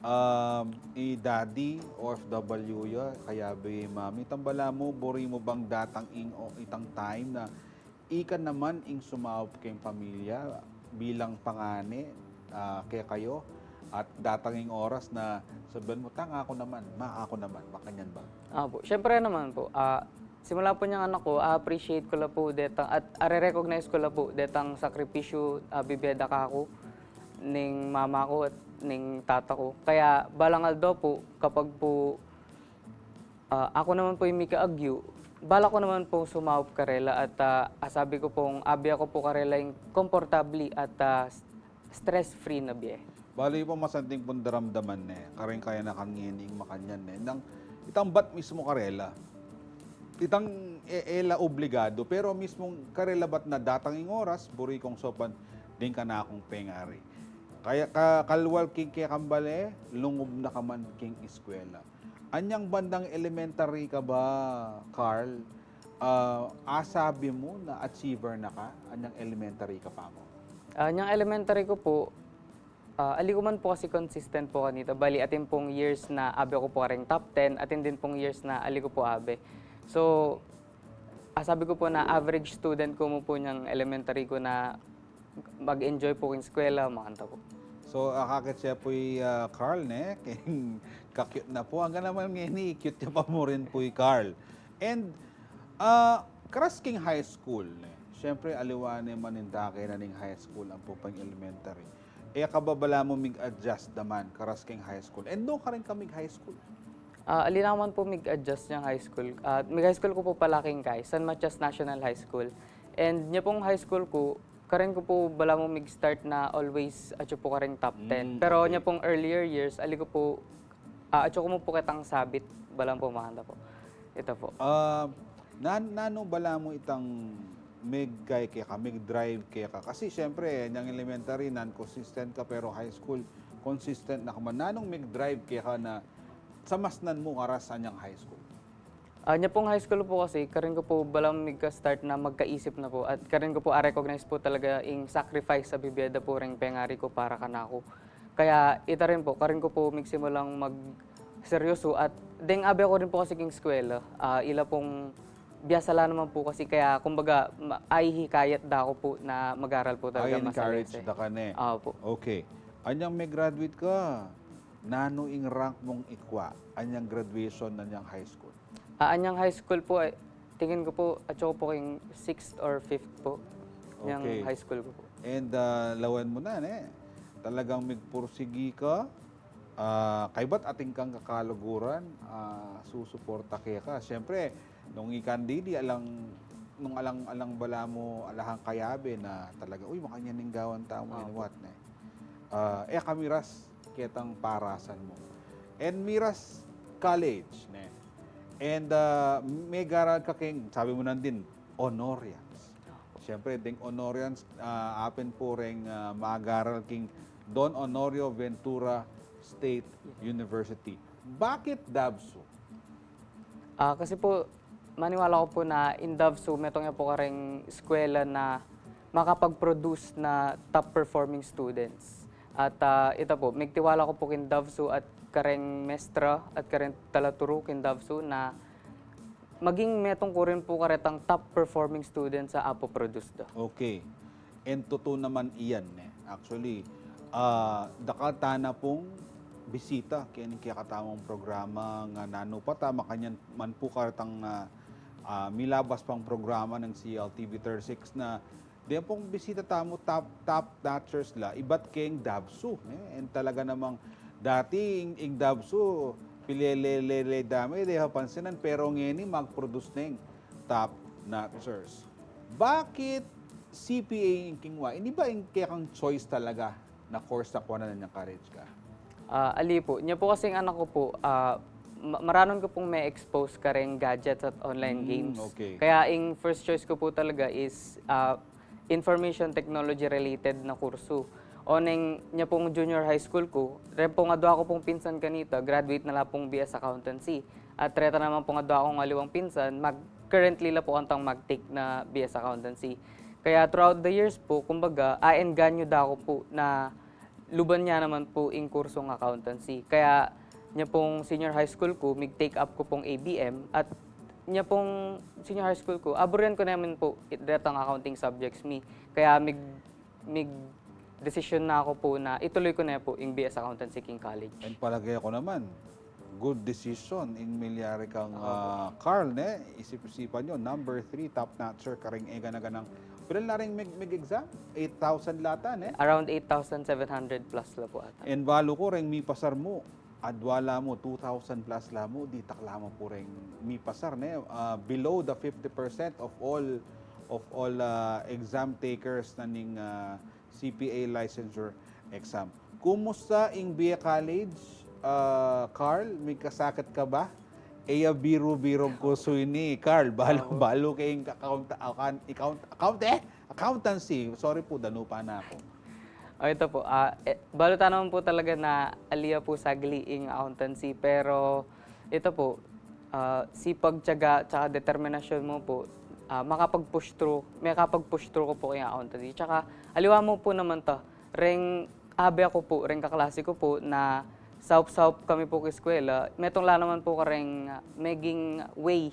um, i daddy, O F W ya, kayabe i mami. Itang balamu, buri mu bang datang ing, o, itang time na ika naman ing sumaup keng pamilya bilang pangane, ah, kekayu, at datang ing oras na sabian mu, "Tang aku naman, ma, aku naman," makanyan ba? Opo, siyempre naman po, ah, simula po niyang anak ko, a-appreciate ko la po detang, at are-recognize ko la po detang sakripisyu, ah, bibie da kaku ning mama ko at ning tata ko. Kaya balang aldo po, kapag po, ah, aku naman po yung mika agyu, bala ko naman po sumaup karela at, ah, asabi ko pong abie aku po karela yung komportabli at, ah, s-, stress-free na bie. Bale, yu pa masanting pung daramdaman ne, kareng kayanakan ngeni ing makanyan ne, nang itang bat mismu karela. Itang e-, e la obligado, pero mismung karela bat na datang ing oras, buri kong saupan deng kanakung pengari. Kaya ka-, kalwal king kekang bale, lungub na ka man king eskwela. Anyang bandang elementary ka ba, Carl? Ah, asabi mu na achiever na ka, anyang elementary ka pa mu? Ah, anyang elementary ko po, ah, ali ko man po kasi consistent po kanita. Bali, atin pong years na abe ko po kareng top ten, atin din pong years na ali ko po abe. So, ah, sabi ko po na average student ko mu po niyang elementary ko na mag-enjoy po king eskwela, makanta po. So, ah, akakit ya pu i, ah, Carl, ne? King ka-cute na pu. Anggang naman ngeni, cute ya pa mu rin pu i Carl. And, ah, karas king high school, ne? Siyempre, aliwa ne man ing dake na ning high school, ampo pa ing elementary. E ka ba balamu mig-adjust naman, karas king high school? And nu karin ka mig-high school? Ah, ali naman po mig-adjust niyang high school. Ah, mig-high school ko po pala king kay San Matias National High School. And nya pong high school ko, karin ko po balamu mig-start na always atyu po karing top ten. Mm, pero okay. Nya pong earlier years, ali ko po, ah, atyu ko mu po ketang sabit, balamu po makanta po. Ita po. Ah, nan-, nanu balamu itang mig-kay keka, mig-drive keka? Kasi siyempre, nyang elementary, non-consistent ka, pero high school, consistent na ka man. Nanung mig-drive keka na samasnan mu karas anyang high school? Ah, nya pong high school po kasi, karin ko po balamu migka-start na magkaisip na po, at karin ko po a-recognize po talaga ing sacrifice a bibie da po reng pengari ko para kanaku. Kaya ita rin po, karin ko po migsimulang magseryoso at deng abe ko rin po kasi king eskwela, ah, ila pong biasa la naman po kasi, kaya kumbaga, ma-, ay hikayat da ko po na mag-aral po talaga. Ay, encourage masalese da ka ne. Opo. Okay. Anyang mig-graduate ka, nanu ing rank mung ikwa? Anyang graduation na nyang high school? Ah, anyang high school po, eh, tingin ko po, atyu ko po king sixth or fifth po, nyang Okay. high school ko po. And, ah, lawen mu na, ne? Talagang migpursigi ka, ah, kaybat atin kang kakaluguran, ah, susuporta keka. Siyempre, nung ikan didi, alang, nung alang, alang balamu, alahang kayabe na talaga, "Uy, makanyan ing gawan tamu," and Opo. what, ne? Ah, e ka miras ketang parasan mu. And miras college, ne? And, ah, megaral ka keng, sabi mu nandin, honorarians. Siyempre, deng honorarians, ah, atin pu reng, ah, mag-aral king Don Honorio Ventura State University. Bakit DOVSU? Ah, kasi po, maniwala ko po na ing DOVSU, metung ya po kareng eskwela na makapag-produce na top performing students. At, ah, ita po, migtiwala ko po king DOVSU at kareng mestra at kareng talaturu king DOVSU na maging metung ko rin po karetang top performing students a apo-produce da. Okay. And tutu naman iyan, ne? Actually, ah, dakal tana pung bisita keng kekatamung programa nga nanu pa ta, makanyan man pu karetang, ah, ah, milabas pang programa ning C L T V thirty-six na deng pung bisita tamu top, top notchers la, ibat keng DOVSU, ne? And talaga namang dati ing, ing DOVSU, Pilele-lele dami, de ha pansinan, pero ngeni mag-produce neng top notchers. Bakit C P A ing kingwa? Ini ba ing kekang choice talaga na course na kuanan inyang college ka? Ah, ali po. Nya po kasing anak ko po, ah, ma-, maranun ko pong me-expose kareng gadgets at online games. Okay. Kaya ing first choice ko po talaga is, ah, information technology related na kursu. Oneng nya pong junior high school ko, ren pong adwa ko pong pinsan kanita, graduate na la pong B S Accountancy. At reta naman pong adwa kong aliwang pinsan, mag-, currently la po kantang mag-take na B S Accountancy. Kaya throughout the years po, kumbaga, aengganyo da ko po na luban nya naman po ing kursong accountancy. Kaya nya pong senior high school ko, mig-take up ko pong A B M, at nya pong senior high school ko, aburian ko naman po it-, detang accounting subjects mi. Kaya mig-, mig-desisyon na ko po na ituloy ko na po ing B S Accountancy king college. And palagay ko naman, good decision ing milyari kang, ah, Carl, ne? Isip-isipan nyo, number three, top notcher, kareng e gana-ganang, pila na ring mig-, mig-exam? Eight thousand lata, ne? Around eight thousand seven hundred plus la po ata. And balu ko reng mipasar mu, adwa la mu, two thousand plus la mu, ditak la mu pu reng mipasar, ne? Ah, below the fifty percent of all, of all, ah, exam takers na ning, ah, C P A licensure exam. Kumusta ing bie college, ah, Carl? Migkasakit ka ba? E ya biru-birung kursu ini, Carl. Balu, balu keng account-, account-, account-, account-, eh? Accountancy. Sorry po, danupa na ku. O, ita po. Ah, eh, balu ta naman po talaga na ali ya po sagli ing accountancy. Pero, ita po, ah, sipag, tiyaga, tsaka determinasyon mu po, ah, makapag-push through, makapag-push through ku po king accountancy. Tsaka, aliwa mu po naman ta, reng abe ku po, reng kaklase ku po, na saup-saup kami po king eskwela, metung la naman po kareng, ah, meging way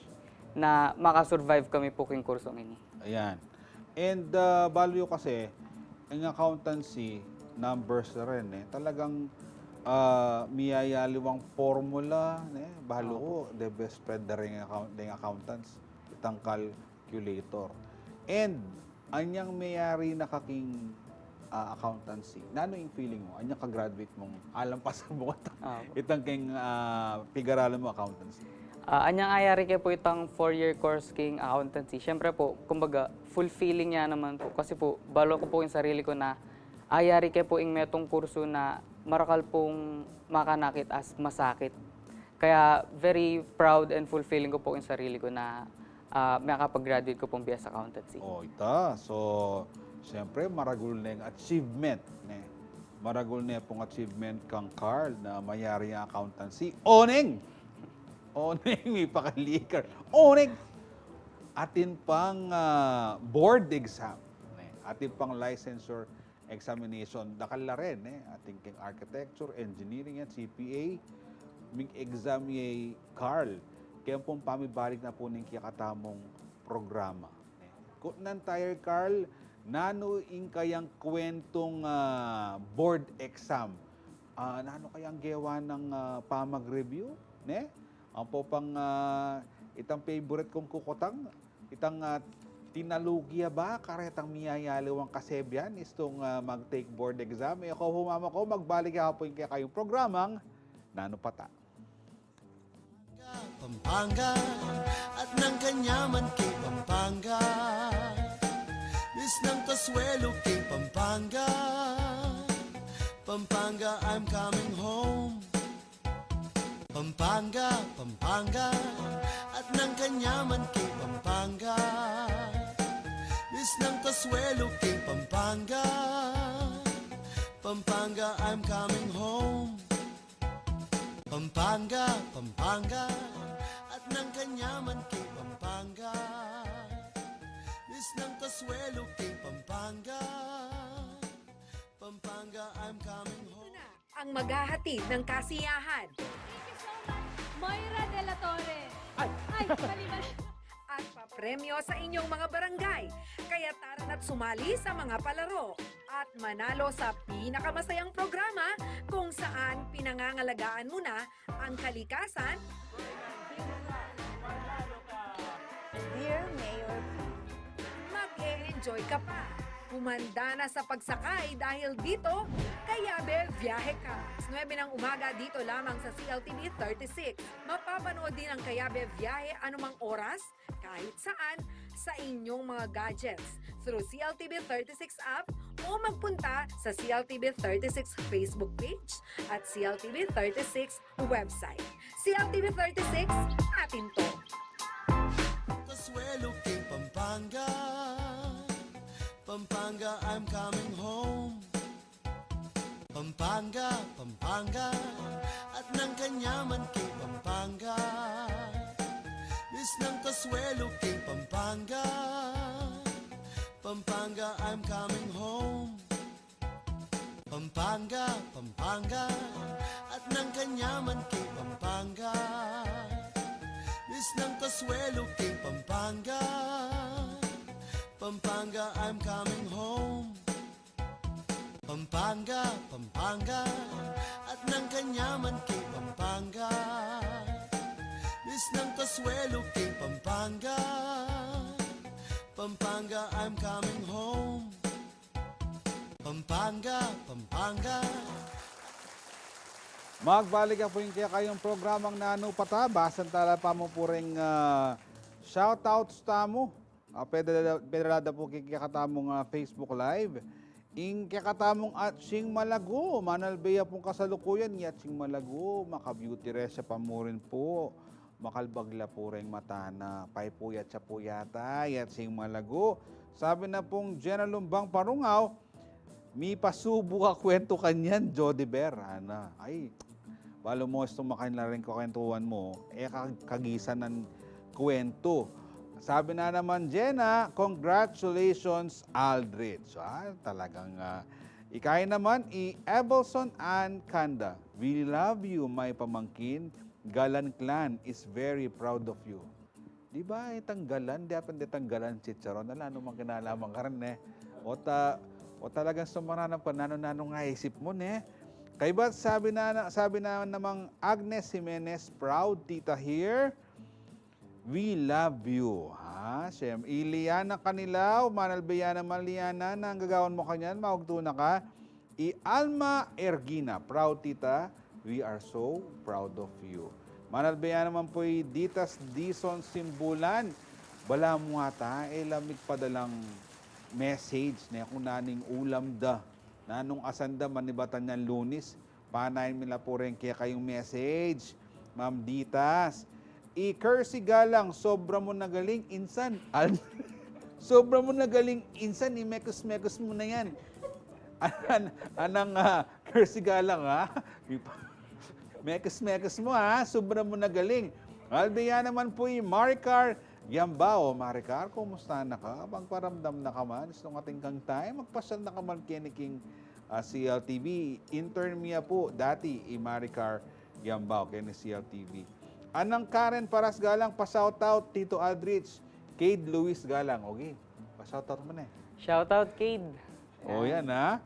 na makasurvive kami po king kursong ini. Ayan. And, ah, balu yu kasi, ing accountancy, numbers rin, eh. Talagang, ah, miyayaliwang formula, eh. Balu ku, the best friend da ring account-, deng accountants, itang calculator. And, anyang miyari na ka king, ah, accountancy, nanu ing feeling mu? Anyang ka-graduate mung alampasan mu itang, itang keng, ah, pigaralan mu accountancy? Ah, anyang ayari ke po itang four-year course king accountancy, siyempre po, kumbaga, fulfilling ya naman po. Kasi po, balu ku po ing sarili ku na ayari ke po ing metung kursu na marakal pong makanakit as masakit. Kaya very proud and fulfilling ku po ing sarili ku na, ah, makapag-graduate ku pong B S Accountancy. O, ita. So, siyempre, maragul neng achievement, ne? Maragul ne pong achievement kang Carl na mayari yang accountancy. Oneng! Oneng, mipakaliker. Oneng! Atin pang, ah, board exam, ne? Atin pang licensure examination. Dakal la rin, eh. Atin keng architecture, engineering, yan, C P A. Mig-exam ye i Carl. Keng pung pamibalik na pu ning kekatamung programa. Kutnan ta ya, Carl, nanu ing kayang kwentung, ah, board exam? Ah, nanu kayang gewa nang, ah, pamag-review, ne? Ampo pang, ah, itang favorite kung kukutang, itang, ah, tinalugi ya ba karetang miyayaliwang kasebian istung, ah, mag-take board exam? E ko humama ko, magbalik ya pu ing kekayung programang Nanu Pata. Pampanga, at nang kanyaman king Pampanga. Misnang kasuelo king Pampanga. Pampanga, I'm coming home. Pampanga, Pampanga, at nang kanyaman king Pampanga. Misnang kasuelo king Pampanga. Pampanga, I'm coming home. Pampanga, Pampanga, at nang kanyaman king Pampanga. Misnang kasuelo king Pampanga. Pampanga, I'm coming home. Ang maghahatid ng kasiyahan. Thank you so much, Moira de la Torre. Ay! Ay, mali, mali. At papremyo sa inyong mga barangay. Kaya tara na't sumali sa mga palaro at manalo sa pinakamasayang programa kung saan pinangangalagaan mo na ang kalikasan. Dear Mayor P. Mag-e-enjoy ka pa. Humanda na sa pagsakay dahil dito, Kayabe Viaje Ka. Nuebe ng umaga dito lamang sa C L T V thirty-six. Mapapanood din ang Kayabe Viaje anumang oras, kahit saan, sa inyong mga gadgets through C L T V thirty-six app o magpunta sa C L T V thirty-six Facebook page at C L T V thirty-six website. C L T V thirty-six, atin to. Consuelo king Pampanga, Pampanga, I'm coming home. Pampanga, Pampanga, at nang kanyaman king Pampanga. Miss ng Consuelo king Pampanga, Pampanga, I'm coming home. Pampanga, Pampanga, at nang kanyaman king Pampanga. Miss ng Consuelo king Pampanga, Pampanga, I'm coming home. Pampanga, Pampanga, at nang kanyaman king Pampanga. Miss ng Consuelo king Pampanga, Pampanga, I'm coming home. Pampanga, Pampanga. Magbalik ya pu ing kekayung programang Nanu Pa Ta. Basan tala pa mu pu ring, ah, shoutouts tamu. Ah, pwede, pwede la da pu king kekatamung, ah, Facebook Live. Ing kekatamung Atsing Malagu, manalbe ya pung kasalukuyan, i Atsing Malagu, maka-beauty rest ya pa mu rin pu. Makalbag la pu ring mata na, paipuyat ya pu yata, i Atsing Malagu. Sabi na pung Jenna Lumbang Parungaw, mipasubu ka kwentu kanyan, Jody Ber, ana. Ay, balu mu, istung makanyan la ring kwentuhan mu, e ka kagisan nang kwentu. Sabi na naman, Jenna, congratulations, Aldrich. Ah, talagang, ah, ikay naman, i Evelson Ann Canda, "We love you, my pamangkin. Galan Clan is very proud of you." Di ba, itang galan, di apan detang galan chicharon, ala, anu mang kinalaman karin, ne? O ta-, o talagang sumaranap ka, nanu-nanu ing isip mu, ne? Kaybat sabi na, na, sabi na namang Agnes Jimenez, "Proud tita here. We love you." Ha? Siyem-, i Liana Canilaw, manalbe ya naman Liana, nanu gagawan mu kanyan, maugtu na ka. I Alma Ergina, "Proud tita, we are so proud of you." Manalbe ya naman pu i Ditas Dison Simbulan. Balamu ata, e la migpadalang message, ne, kung nanu ing ulam da, nanung asan da, manibatan yang Lunis. Panayan mi la pu ring kekayung message, Ma'am Ditas. I Kersey Galang, "Sobra mu na galing, insan." Al-, sobra mu na galing, insan, i mekes-mekes mu na yan. An-, anang, ah, Kersey Galang, ha? Mekes-mekes mu, ha? Sobra mu na galing. Albe ya naman pu i Maricar Yambao. Maricar, kumusta na ka? Magparamdam na ka man. Istung atin kang time, magpasyal na ka man keni king, ah, C L T V. Intern mi ya pu dati i Maricar Yambao keni C L T V. Anang Karen Paras Galang, "Pa-shoutout, Tito Aldrich, Cade Luis Galang." Ogi, pa-shoutout mu ne. Shoutout, Cade. O, yan, ha.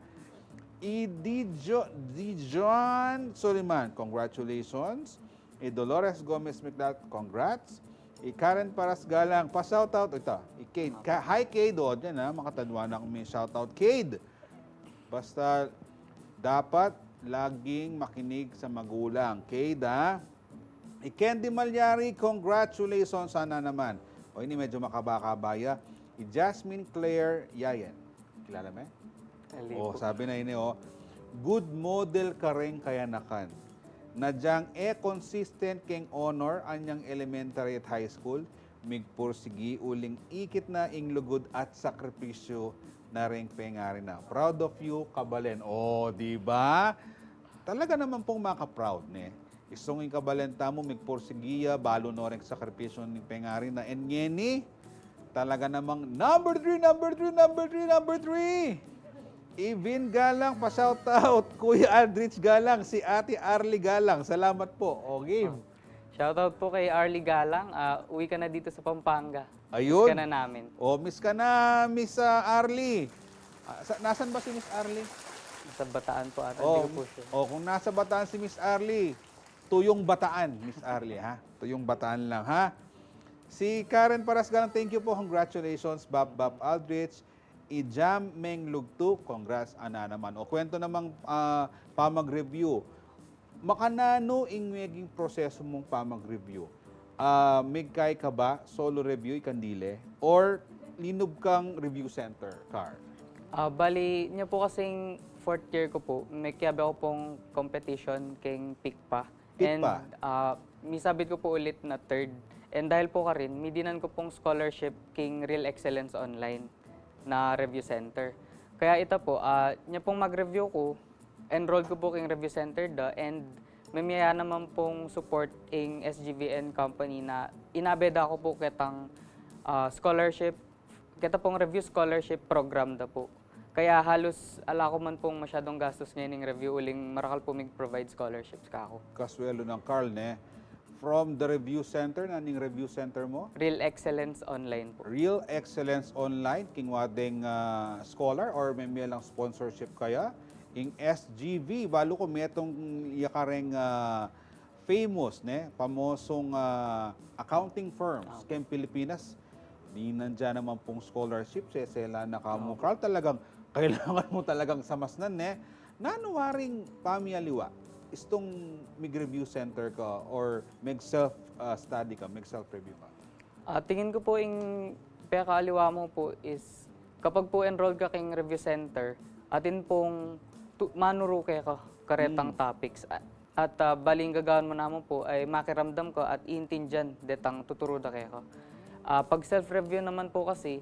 I Dijo-, Dijon Soliman, congratulations. I Dolores Gomez Miclat, congrats. I Karen Paras Galang, pa-shoutout. Ita, i Cade. Ka-, hi, Cade. O, dyan, ha. Makatadwa na kami shoutout, Cade. Basta dapat laging makinig sa magulang. Cade, ha? I Candy Malyari, congratulations sana naman. O, ini medyo makaba-kaba ya. I Jasmine Claire Yayan. Kilala me? Hindi po. O, sabi na ini, o, "Good model kareng kayanakan. Nadyang e consistent keng honor anyang elementary at high school, migpursigi uling ikit na ing lugud at sakripisyu na reng pengari na. Proud of you, kabalen." O, di ba? Talaga naman pung maka-proud, ne? Istung ing kabalen tamu, migpursigi ya, balu no reng sakripisyu ning pengari na. And ngeni, talaga namang number three, number three, number three, number three. Ivin Galang, pa-shoutout. Kuya Aldrich Galang, si Ate Arlie Galang. Salamat po. O, game. Shoutout po kay Arlie Galang. Ah, uwi ka na dito sa Pampanga. Ayun. Miss ka na namin. O, miss ka na, Miss, ah, Arlie. Ah, sa-, nasan ba si Miss Arlie? Nasa Bataan po ata. O, hindi ko po sure. O, kung nasa Bataan si Miss Arlie, tuyong Bataan, Miss Arlie, ha? Tuyong Bataan lang, ha? Si Karen Paras Galang, thank you po, congratulations, Bap Bap Aldrich. Ijam meng lugtu, congrats, ana naman. O kwento namang, ah, pamag-review. Makananu ing meging prosesu mung pamag-review? Ah, migkay ka ba, solo review, ikang dili? Or linub kang review center, Carl? Ah, bali, nya po kasing fourth year ko po, mekiabe ako pong competition king PICPA. PICPA. And, ah, misabit ko po ulit na third. And dahil po karin, midinan ko pong scholarship king Real Excellence Online na review center. Kaya ita po, ah, nya pong mag-review ko, enrolled ko po king review center da, and mamiaya naman pong support ing S G V N company na inabe da ko po ketang, ah, scholarship, keta pong review scholarship program da po. Kaya halos ala ko man pong masyadong gastos ngeni king review, uling marakal po mig-provide scholarships kako. Kaswelu nang Carl, ne? From the review center, nanung review center mu? Real Excellence Online po. Real Excellence Online, king wadeng, ah, scholar or mamiaya lang sponsorship kaya? Ing S G V, balu ku metung ya kareng, ah, famous, ne? Pamosung, ah, accounting firms keng Pilipinas. Dinan da naman pong scholarship, sesela na ka mu, Carl, talagang kailangan mu talagang samasnan, ne? Nanu waring pamialiwa? Istung mig-review center ka or mag-self, ah, study ka, mag-self review ka? Ah, tingin ko po ing pekaaliwa mu po is kapag po enrolled ka king review center, atin pong tu-, manuru keka karetang topics. A-, at, ah, bali ing gagawan mu naman po ay makiramdam ka at iintindian detang tuturu da keka. Ah, pag self-review naman po kasi,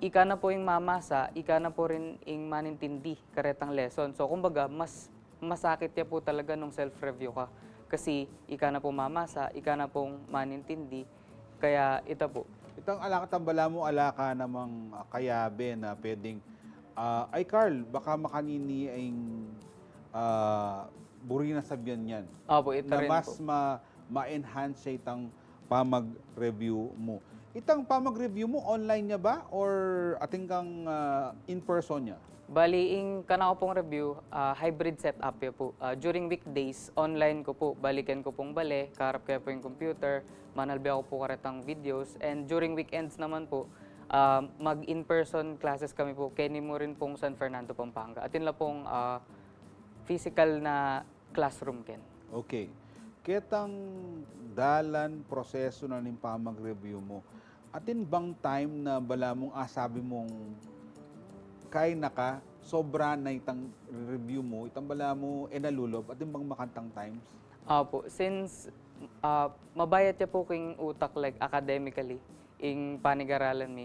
ika na po ing mamasa, ika na po rin ing manintindi karetang lesson. So, kumbaga, mas masakit ya po talaga nung self-review ka. Kasi ika na po mamasa, ika na pong manintindi. Kaya ita po. Itang ala ka, itang balamu ala ka namang, ah, kayabe na pwedeng, ah, "Ay, Carl, baka makanini ing, ah, buri na sabian yan." Opo, ita na rin mas po. Ma-, ma-enhance ya itang pamag-review mu. Itang pamag-review mu, online ya ba? Or atin kang, ah, in person ya? Bali, ing kanakung pong review, ah, hybrid setup ya po. Ah, during weekdays, online ku po. Balikan ku pong bale, kaharap ke po ing computer, manalbe ku po karetang videos. And during weekends naman po, ah, mag-in-person classes kami po. Keni mu rin pong San Fernando, Pampanga. Atin la pong, ah, physical na classroom ken. Okay. Ketang dalan, prosesu na ning pamag-review mu, atin bang time na balamu asabi mung kaya na ka, sobra na itang review mu, itang balamu e na lulub, atin bang makantang times? Opo, since, ah, mabayat ya po king utak, like, academically, ing panigaralan mi.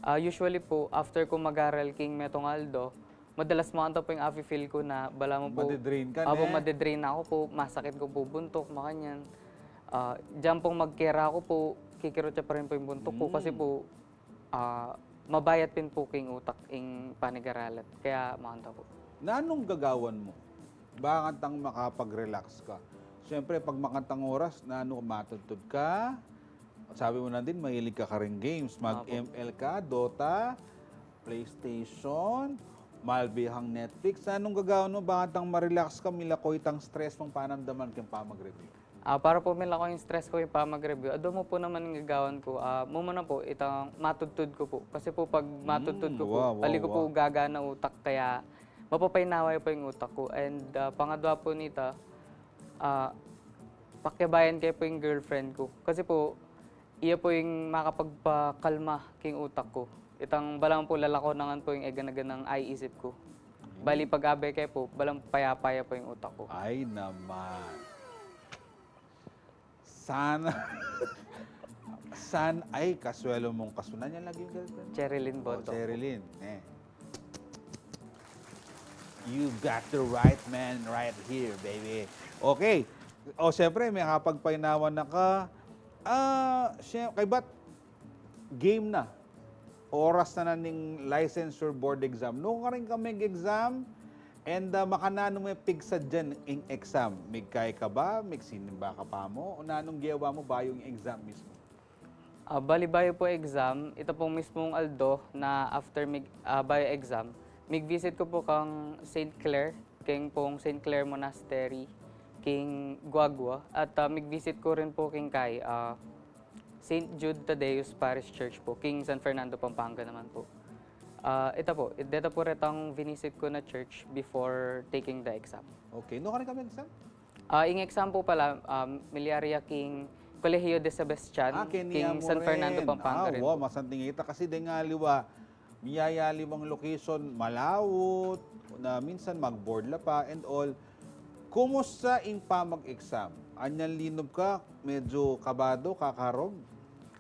Ah, usually po, after ku mag-aral king metung aldo, madalas makanta po ing afi-feel ku na balamu po. Made-drain ka, opo, ne? Made-drain na ku po, masakit ku po buntuk, makanyan. Ah, diyan pong magkera ku po, kikirut ya pa rin po ing buntuk ku. Mm. Kasi po, ah, mabayat pin po king utak ing panigaralan. Kaya makanta po. Nanung gagawan mu? Ba kantang makapag-relax ka? Siyempre, pag makantang oras, nanu, matudtud ka? Sabi mu na din, mahilig ka karing games. Opo. Mag-M L ka, Dota, PlayStation, malbe kang Netflix. Nanung gagawan mu ba kantang ma-relax ka, milako itang stress mung panamdaman keng pamag-review? Ah, para po milako ing stress ku king pamag-review, adwa mu po naman ing gagawan ku, ah, mumuna po, itang matudtud ku po. Kasi po, pag matudtud ku po, ali ku po gagana utak, kaya mapapainawa ya po ing utak ku. And, ah, pangadwa po nita, ah, pakiabayan ke po ing girlfriend ku. Kasi po, iya po ing makapagpakalma king utak ku. Itang balamu po lalako na ngan po ing eganaganang aisip ku. Bali, pag-abe ke po, balamu payapa ya po ing utak ku. Ay naman. Sana. San, ay, kaswelu mung kasunan yan lagi yung girlfriend. Cherilyn Boto. Oh, Cherilyn, eh. You got the right man right here, baby. Okay. O, siyempre, makapagpainawa na ka. Ah, siya, kay bat, game na. Oras na na ning licensure board exam. Nukarin ka mag-exam, and, ah, makananu me pigsadyan ing exam? Migkay ka ba? Migsinimba ka pa mu? O nanung gewa mu bayu ing exam mismu? Ah, bali bayu po exam, ita pong mismung aldo na after mig-, ah, bayu exam, mig-visit ku po kang Saint Clare, keng pong Saint Clare Monastery, king Guagua, at, ah, mig-visit ku rin po king kay, ah, Saint Jude Thaddeus Parish Church po, king San Fernando, Pampanga naman po. Ah, ita po, deta po retang vinisita ku na church before taking the exam. Okay. No ka rin kami exam? Ah, ing exam po pala, um, milyari ya king Colegio de Sebastian, Ah, keni king mo San Fernando, rin. Pampanga Ah, rin wow, po. Masanting ita kasi deng aliwa, miyayaliwang location, malawut, na minsan mag-board la pa and all. Kumusta ing pamag-exam? Anyan linub ka, medyo kabado, kakarog?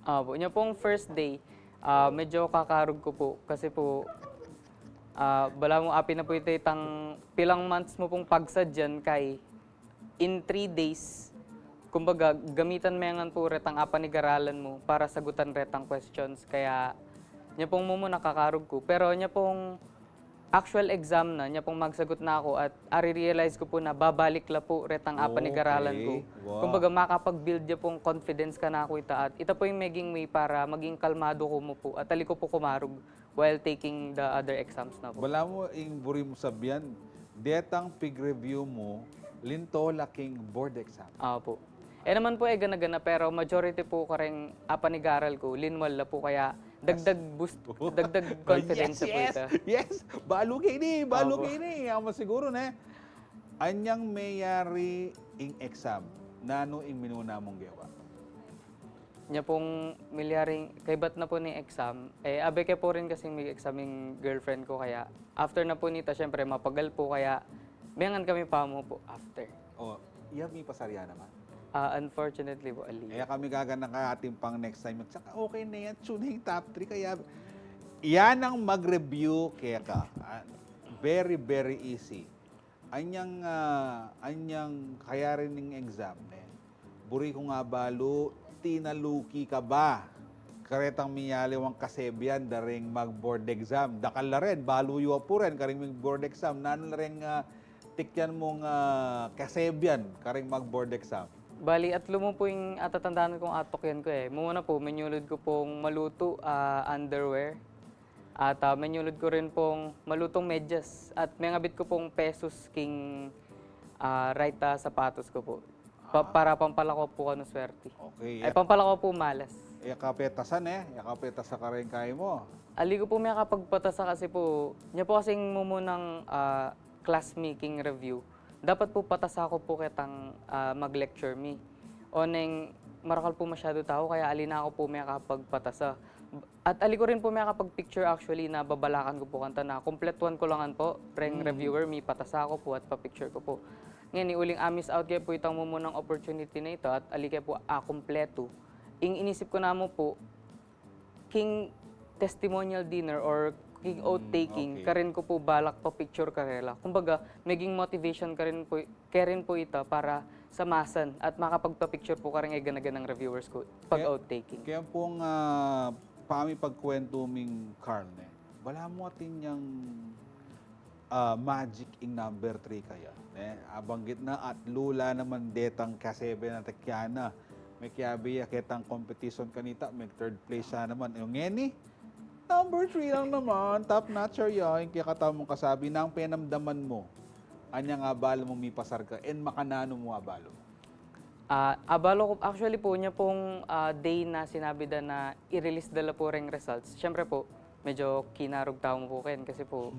Ah, po. Nya pong first day, ah, medyo kakarog ko po. Kasi po, ah, bala mo, apin na po ita itang pilang months mo pong pagsadyan kay in three days, kumbaga, gamitan me ngan po retang apanigaralan mo para sagutan retang questions. Kaya, nya pong mumu nakakarog ko. Pero nya pong actual exam na, nya pong magsagut na ako at ari-realize ko po na babalik la po retang apanigaralan ko. Okay. Wow. Kumbaga, makapag-build ya pong confidence kanaku ita at ita po ing meging way para maging kalmado ko mu po at ali ko po kumarog while taking the other exams na po. Bala mo ing buri mu sabian, detang pig-review mu, linto la king board exam. Apo. E naman po e gana-gana, pero majority po kareng apanigaral ko, linwal la po, kaya dagdag boost, dagdag confidence yes, po yes, ita. Yes! Balu keni, balu Apo. Keni. Ama siguro ne. Anyang meyari ing exam, nanu ing minuna mung gewa? Nya pong milyaring kaibat na po ning exam, e, abe ke po rin kasing mig-exam ing girlfriend ko, kaya after na po nita, syempre, mapagal po, kaya mengan kami pamu po after. O, ya mipasar ya naman. Ah, unfortunately po, ali. Kaya kami gagana ka atin pang next time. Saka okay na yan, tune na yung top three. Kaya yan ang mag-review keka. Ah, very, very easy. Anyang, ah, anyang kayari ning exam, ne? Buri kung abalu, tinaluki ka ba? Karetang miyaliwang kasebian da ring mag-board exam. Dakal la rin, balu yu pu rin, karing mag-board exam. Nanu la ring, ah, tikyan mung, ah, kasebian, karing mag-board exam? Bali, atlu mu po ing atatandaan kong atukyan ko e. Muna po, menyulud ko pong malutu, ah, underwear. At, ah, menyulud ko rin pong malutong medyas. At mengabit ko pong pesos king, ah, right, ah, sapatos ko po. Pa- para pampalako po kanu swerte. Okay. Ay, pampalako po malas. Iya kapetasan e. Iya kapetasan karing kaya mo. Ali ko po mekapagpatasa kasi po, nya po kasing mumunang, ah, class mi king review. Dapat po patasa ko po ketang, ah, mag-lecture mi. Oneng marakal po masyadu tau, kaya ali na ko po mekapagpatasa. At ali ko rin po mekapag-picture actually na babalakan ko po kanta na kumpletuan ko la ngan po, reng reviewer, mipatasa ko po at pa-picture ko po. Ngeni, uling a-miss out ke po itang mumunang opportunity na ita at ali ke po akumpletu. Ing inisip ko namu po, king testimonial dinner or king oath taking, Okay. Karin ko po balak pa-picture karela. Kumbaga, meging motivation karin po, karin po ita para sa masan at makapagpa-picture po karing e gana-ganang reviewers ko pag Kaya- oath taking. Kaya pong, ah, pami pagkwentu ming Carl, ne? Bala mu atin yang, ah, magic ing number three kaya, ne? Abanggit na at lula naman detang kasebe na takyana. Mekiabe ya ketang competition kanita, meg-third place ya naman. Yung ngeni, number three lang naman, top notcher ya, yung kaya katamu mung kasabi, nanu ing penamdaman mu? Anyang abalu mu mipasar ka, and makananu mu abalu? Ah, abalu ko, actually po, nya pong, ah, day na sinabi da na i-release da la po reng results. Siyempre po, medyo kinarog tamu po kayan kasi po,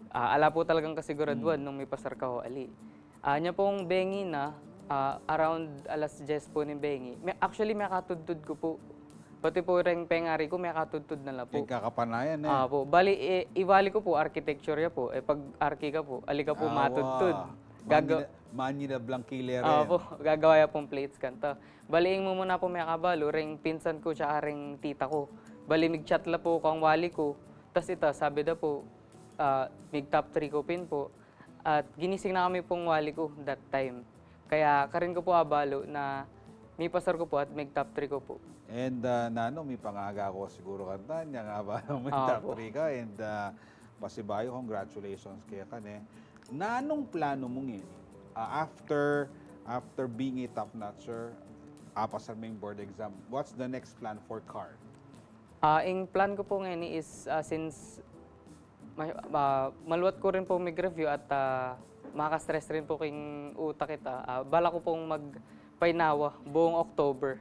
ah, ala po talagang kasiguraduan nung mipasar ka o ali. Ah, nya pong bengi na, ah, around alas dyes po ning bengi. Me-, actually, mekatudtud ko po. Pati po reng pengari ko, mekatudtud na la po. Yung kakapanayan, e. Ah, po. Bali, e, iwali ko po, architecture ya po. E, pag arki ka po, ali ka po Ah, matudtud. wa. Gaga- Manila, Manila Blanquilere. Ah, po. Gagawa ya pong plates kanta. Bali, ing mumuna po mekabalu, reng pinsan ko, tsaka reng tita ko. Bali, mig-chat la po kang wali ko. Tas ita, sabi da po, ah, mig-top three ko pin po. At ginising na kami pong wali ko that time. Kaya karin ko po abalu na mipasar ko po at mig-top three ko po. And, ah, nanu, mipangaga ko siguro kanta, nya nga ba, may Ah, top po. three ka, and, ah, pasibayu, congratulations kaya ka, ne? Nanung plano mu ngeni? Ah, after, after being a top notcher, apasar meng board exam, what's the next plan for Carl? Ah, ing plan ko po ngeni is, ah, since ma-, ma-, maluat ko rin po mig-review at, ah, maka-stress rin po king utak ita, ah, bala ko pong magpainawa buong October.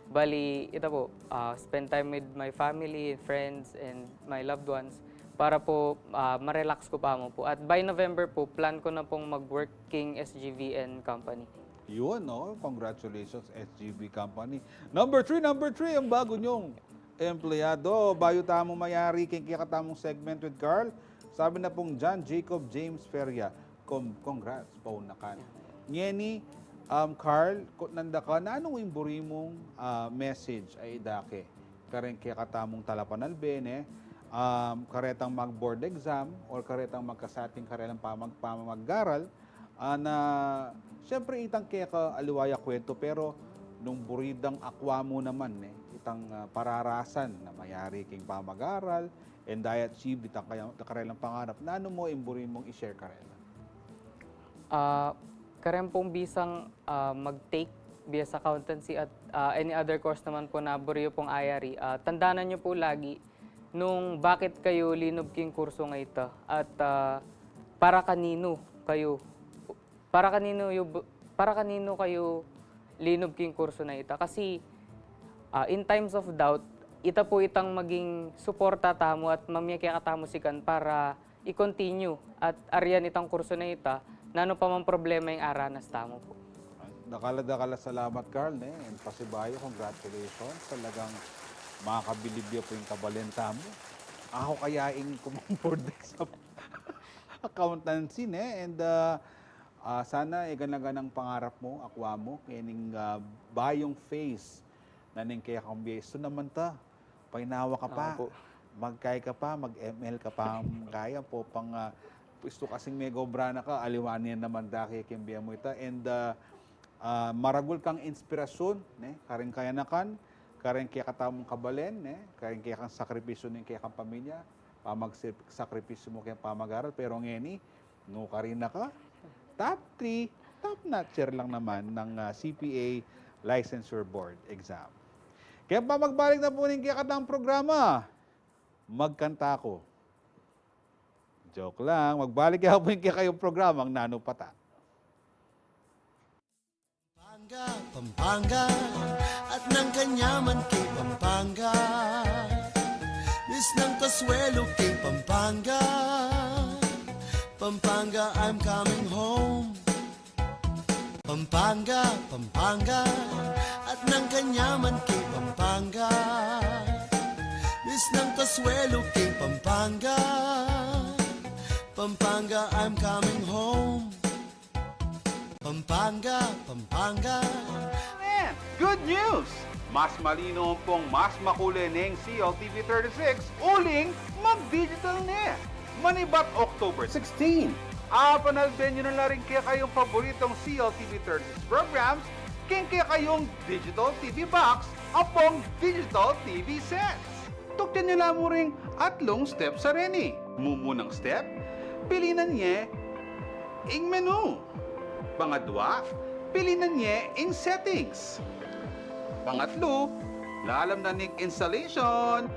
Bali, ita po, ah, spend time with my family, friends, and my loved ones. para po, ah, ma-relax ko pa mu po. At by November po, plan ko na pong mag-work king S G V and company. Yun, no? Congratulations, S G V company. Number three, number three, ang bago nyong empleyado. Bayu tamu mayari king kekatamung segment with Carl, sabi na pong John Jacob James Feria, "Com- congrats, pauna kan." Ngeni, um, Carl, kutnan da ka, nanu ing buri mung, ah, message a idake kareng kekatamung talapanalbe, ne? Um, karetang mag-board exam or karetang magkasating karelang pamag- pamagaral, ah, na, siyempre, itang keka aliwa ya kuwentu, pero nung buri dang akwa mu naman, ne, itang, ah, pararasan na mayari king pamagaral, and i-achieve itang kaya, karelang pangarap, nanu mu ing buri mung i-share karela? Ah, kareng pong bisang, ah, mag-take B S accountancy at, ah, any other course naman po na buri yu pong ayari, ah, tandanan yu po lagi nung bakit kayu linub king kurso nga ita at, ah, para kaninu kayu, para kaninu yu bu- para kaninu kayu linub king kurso na ita. Kasi, ah, in times of doubt, ita po itang maging suporta tamu at mamye kekatamu sikan para i-continue at arian itang kurso na ita, nanu pa mang problema ing aranas tamu po. Dakal a dakal a salamat, Carl, ne? And pasibayu, congratulations. Talagang makakabilib ya pu ing kabalen tamu. Aku kaya ing kumomboard sa accountancy, ne? And, ah, ah, sana e gana-ganang pangarap mu, akwa mu, kening, ah, bayung phase na ning kekang bie. Istu naman ta, painawa ka pa, Opo. magkai ka pa, mag-M L ka pa, kaya pu pang, ah, istu kasing megobra na ka, aliwa ne naman dake king bie mu ita. And, ah, ah, maragul kang inspirasyun, ne? Kareng kayanakan, kareng kekatamung kabalen, ne? Kareng kekang sakripisyu ning kekang pamilya, pamagsakripisyu mu keng pamagaral, pero ngeni, nukarin na ka, top three, top notcher lang naman ng, ah, C P A Licensure Board exam. Kaya pa magbalik na pu ning kekatang programa, magkanta ku. Joke lang, magbalik ya pu ning kekayung programang Nanu Pata. Pampanga, Pampanga, at nang kanyaman king Pampanga. Miss ng kasuelo king Pampanga. Pampanga, I'm coming home. Pampanga, Pampanga, at nang kanyaman king Pampanga. Miss ng kasuelo king Pampanga. Pampanga, I'm coming home. Pampanga, Pampanga. And good news! Mas malino pung mas makule ning C L T V thirty-six uling mag-digital ne. Manibat October sixteen, apanalben yu na la ring kekayung paboritong C L T V thirty-six programs king kekayung digital T V box ampong digital T V sets. Tukyan yu la mu ring atlung step sa reni. Mumunang step, pilinan ye ing menu. Pangadwa, pilinan ye ing settings. Pangatlu, lalam na ning installation,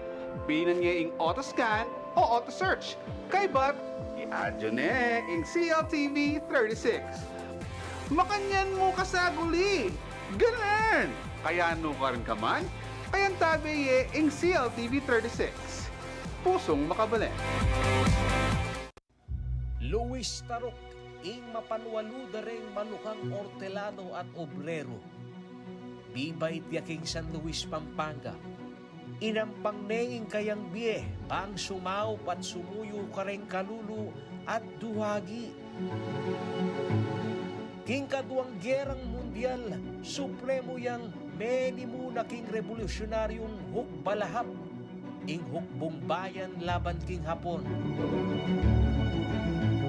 pilinan ye ing auto scan o auto search. Kaybat, i-add yu ne ing C L T V thirty-six. Makanyan mu kasaguli! Ganun! Kaya nukarin ka man, kayantabe ye ing C L T V thirty-six. Pusung makabalen. Luis Taruk, ing mapanwalu da reng malukang ortelado at obrero. Bibait ya king San Luis, Pampanga. Inampang ne ing kayang bie, bang sumaup at sumuyu kareng kalulu at duhagi. King kaduang gerang mundial, supremu yang menimu na king rebolusyunaryung hukbalahap, ing hukbong bayan laban king Hapon.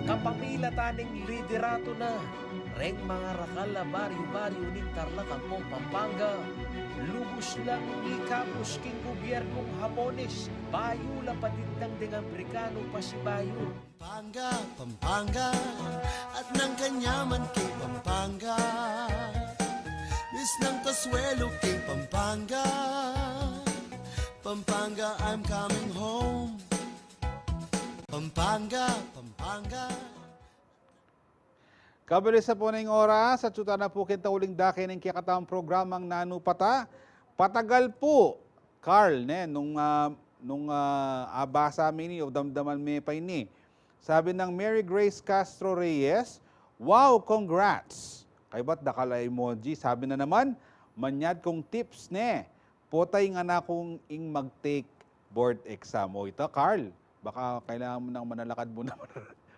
Kapamilatan ning liderato na reng mangarakal a baryu-baryu ning Tarlac ampong Pampanga, lubus lang ikabus king gubyernung Hapones, bayu la patindang deng Amerikanu pasibayu. Pampanga, Pampanga, at nang kanyaman king Pampanga. Miss ng kasuelo king Pampanga. Pampanga, I'm coming home. Pampanga, Pampanga. Kabilis na pu ning oras at atyu tana pu king tauling dake ning kekatamung programang Nanu Pata. Patagal pu, Carl, ne, nung, ah, nung, ah, abasa mi ini, o damdaman me pa ini. Sabi nang Mary Grace Castro Reyes, "Wow, congrats!" Kaybat dakal a emoji. Sabi na naman, "Manyad kung tips ne, pota ing anak kung ing mag-take board exam." O ita, Carl, baka kailangan mu nang manalakad mu naman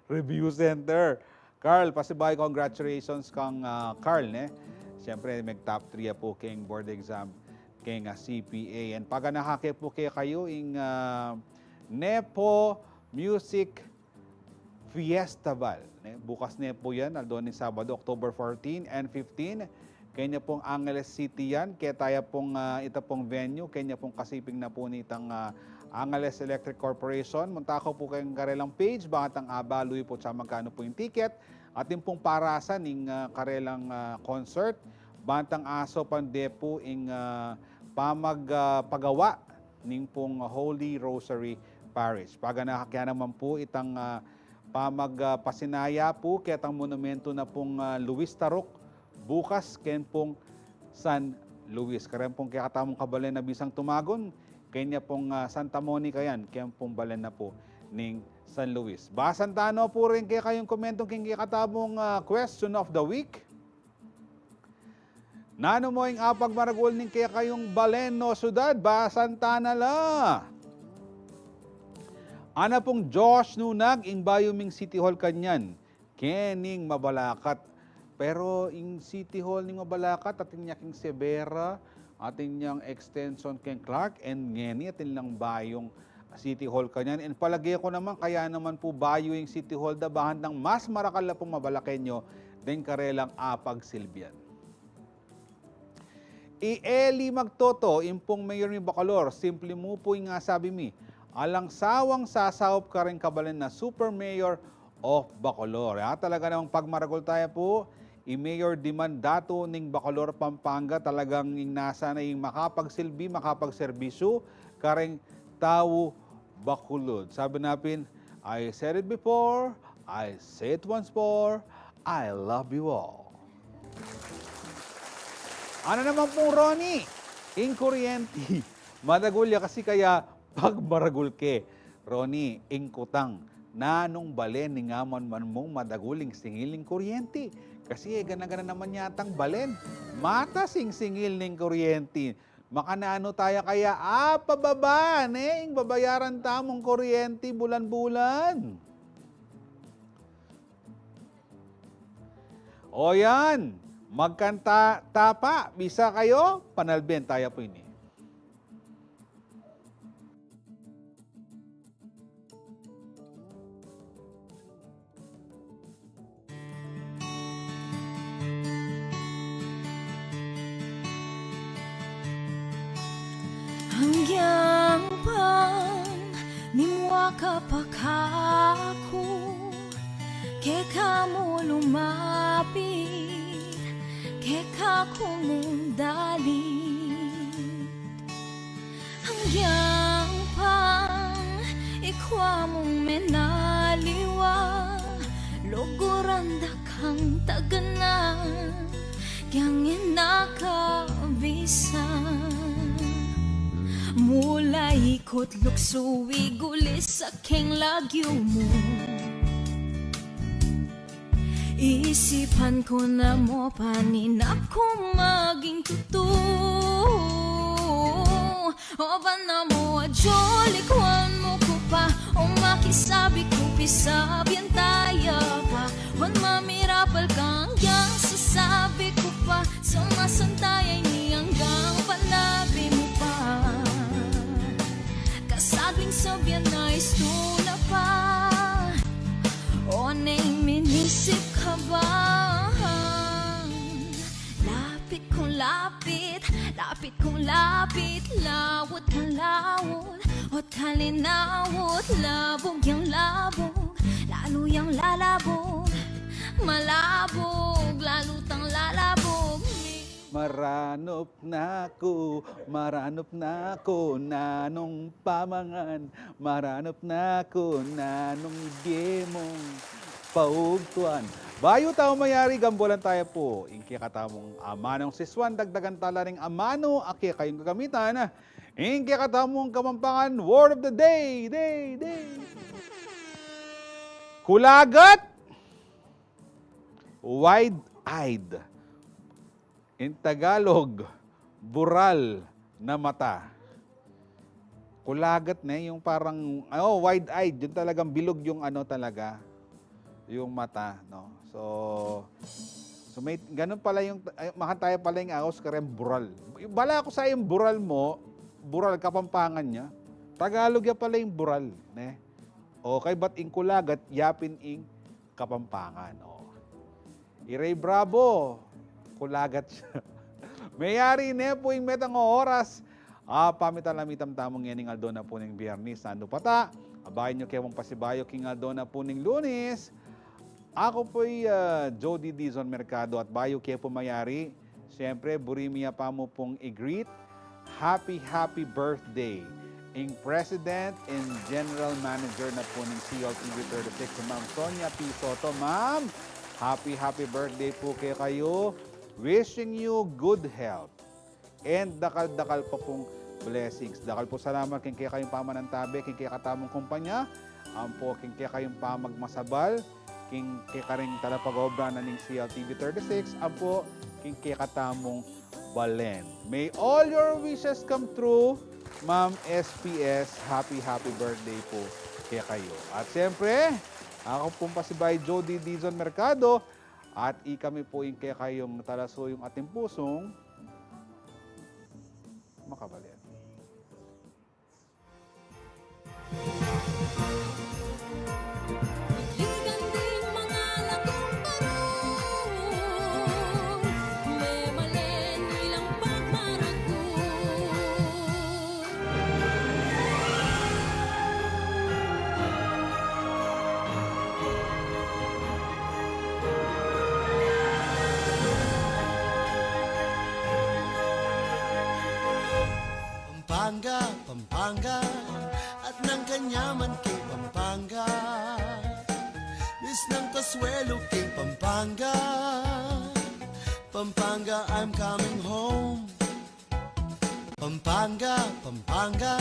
review center. Carl, pasibayu congratulations kang, ah, Carl, ne? Siyempre, mag-top three ya pu keng board exam keng, ah, C P A. And paganaka ke pu kekayu ing, ah, Nepo Music Fiestaval, ne? Bukas ne pu yan, aldo ning Sabado, October fourteen and fifteen. Kenya pung Angeles City yan, keta ya pung, ah, ita pung venue, kenya pung kasiping na pu nitang, ah, Angeles Electric Corporation. Munta ko pu keng karelang page, bang tang abalu yu pu tsa magkanu pu ing ticket. Atin pung parasan ing, ah, karelang, ah, concert, bang tang aso pande pu ing, ah, pamag-, ah, pagawa ning pung Holy Rosary Parish. Paganaka ke naman pu itang, ah, pamag, ah, pasinaya pu ketang monumentu na pung, ah, Luis Taruk, bukas ken pung San Luis. Karen pung kekatamung kabalen a bisang tumagun, kenya pung, ah, Santa Monica yan, ken pung balen na pu ning San Luis. Basan ta no pu rin kekayung komentu king kekatamung, ah, question of the week. Nanu mu ing apagmaragul ning kekayung balen o syudad? Basan ta na la. Ana pung Josh Nunag, ing bayu ming City Hall kanyan, keng Mabalacat. Pero ing City Hall ning Mabalacat, atin ya king Severa, atin yang extension keng Clark, and ngeni atin lang bayung City Hall kanyan. And palage ku naman, kaya naman pu bayu ing City Hall da, bang tang mas marakal la pung Mabalaqueño deng karelang apagsilbian. I Eli Magtoto, ing pung mayor mi Bacolor, simple mu pu ing asabi mi, alang sawang sasaup kareng kabalen a Super Mayor of Bacolor. Ah, talaga namang pagmaragul taya pu, i Mayor Diman Datu ning Bacolor, Pampanga, talagang ing nasa na ing makapagsilbi, makapagserbisyu kareng tau Bacolod. Sabi na pin, "I said it before, I say it once more, I love you all." Ana naman pung Ronnie, ing kuryenti. Madagul ya kasi kaya pagmaragul ke. Ronnie, ing kutang, nanung balen ning amanman mung madagul ing singil ning kuryenti? Kasi e gana-gana naman yatang balen. Matas ing singil ning kuryenti. Makananu taya kaya apababa ne ing babayaran tamung kuryenti bulan-bulan? O yan, magkanta tapa, bisa kayu, panalben taya pu ini. Anggiyang pang mimua ka pa kaku, keka mu lumapit, keka ku mu dalit. Anggiyang pang ikua mung menaliwa, luguran da kang tagana, kyang inakabisa. Mula ikut luksu igulis sa keng lagyu mu. Isipan ku na mu pa ning aku maging tutu. O ba na mu ajulik wan mu ku pa, o makisabi ku pisabian taya pa, wan mamirapal kang yang sasabi ku pa, sa masantaya ini anggang panabi mu pa. Kasagling sabian na istu na pa. O neng minisip ka ba? Lapit kung lapit, lapit kung lapit, lawut kang lawut, ot kalinawut, labug yang labug, lalu yang lalabug, malabug, lalu tang lalabug. Maranup na ku, maranup na ku, nanung pamangan, maranup na ku, nanung bie mung paugtuan. Bayu tamu mayari, gambulan taya pu ing kekatamung amanung sisuan, dagdagan tala ring amanu a kekayung gagamitan. Ing kekatamung Kapampangan word of the day, day, day. Kulagat, wide-eyed. In Tagalog, bural na mata. Kulagat, ne, yung parang, oh, wide-eyed, yung talagang bilog yung ano talaga, yung mata, no? So, so may, ganun pala yung, ay, makan tayo pala yung aus, kareng bural. Bala ku sa yung bural mu, bural Kapampangan ya. Tagalog ya pala yung bural, ne? Okay, but ing kulagat, yapin ing Kapampangan, o. Iray Bravo, kulagat ya. Meyari ne pu ing metung a oras. A, pamitan la mitam tamu ngening aldo na pu ning Biyernes, nanu pa ta. Abayan yu ke pung pasibayu king aldo na pu ning Lunes. Aku pu'y, ah, Jody Dizon Mercado at bayu ke pu mayari, siyempre, buri mi ya pa mu pung i-greet. Happy, happy birthday ing President and General Manager na pu ning C L T V thirty-six, Ma'am Sonia P Soto. Ma'am, happy, happy birthday pu kekayu. Wishing you good health and dakal-dakal pa pung blessings. Dakal pu salamat king kekayung pamanantabe king kekatamung kumpanya, ampo king kekayung pamagmasabal, king kekaring talapag-obra na ning C L T V thirty-six, ampo king kekatamung balen. May all your wishes come true, Ma'am S P S. Happy, happy birthday pu kekayu. At siyempre, aku pung pasibayu, Jody Dizon Mercado, at ikami pu ing kekayung talasuyung atin pusung makabalen. Ikligan ding mangalagong barong, memalen ilang pagmaragul. Pampanga, Pampanga, at nang kanyaman king Pampanga. Misnang kasuelo king Pampanga. Pampanga, I'm coming home. Pampanga, Pampanga,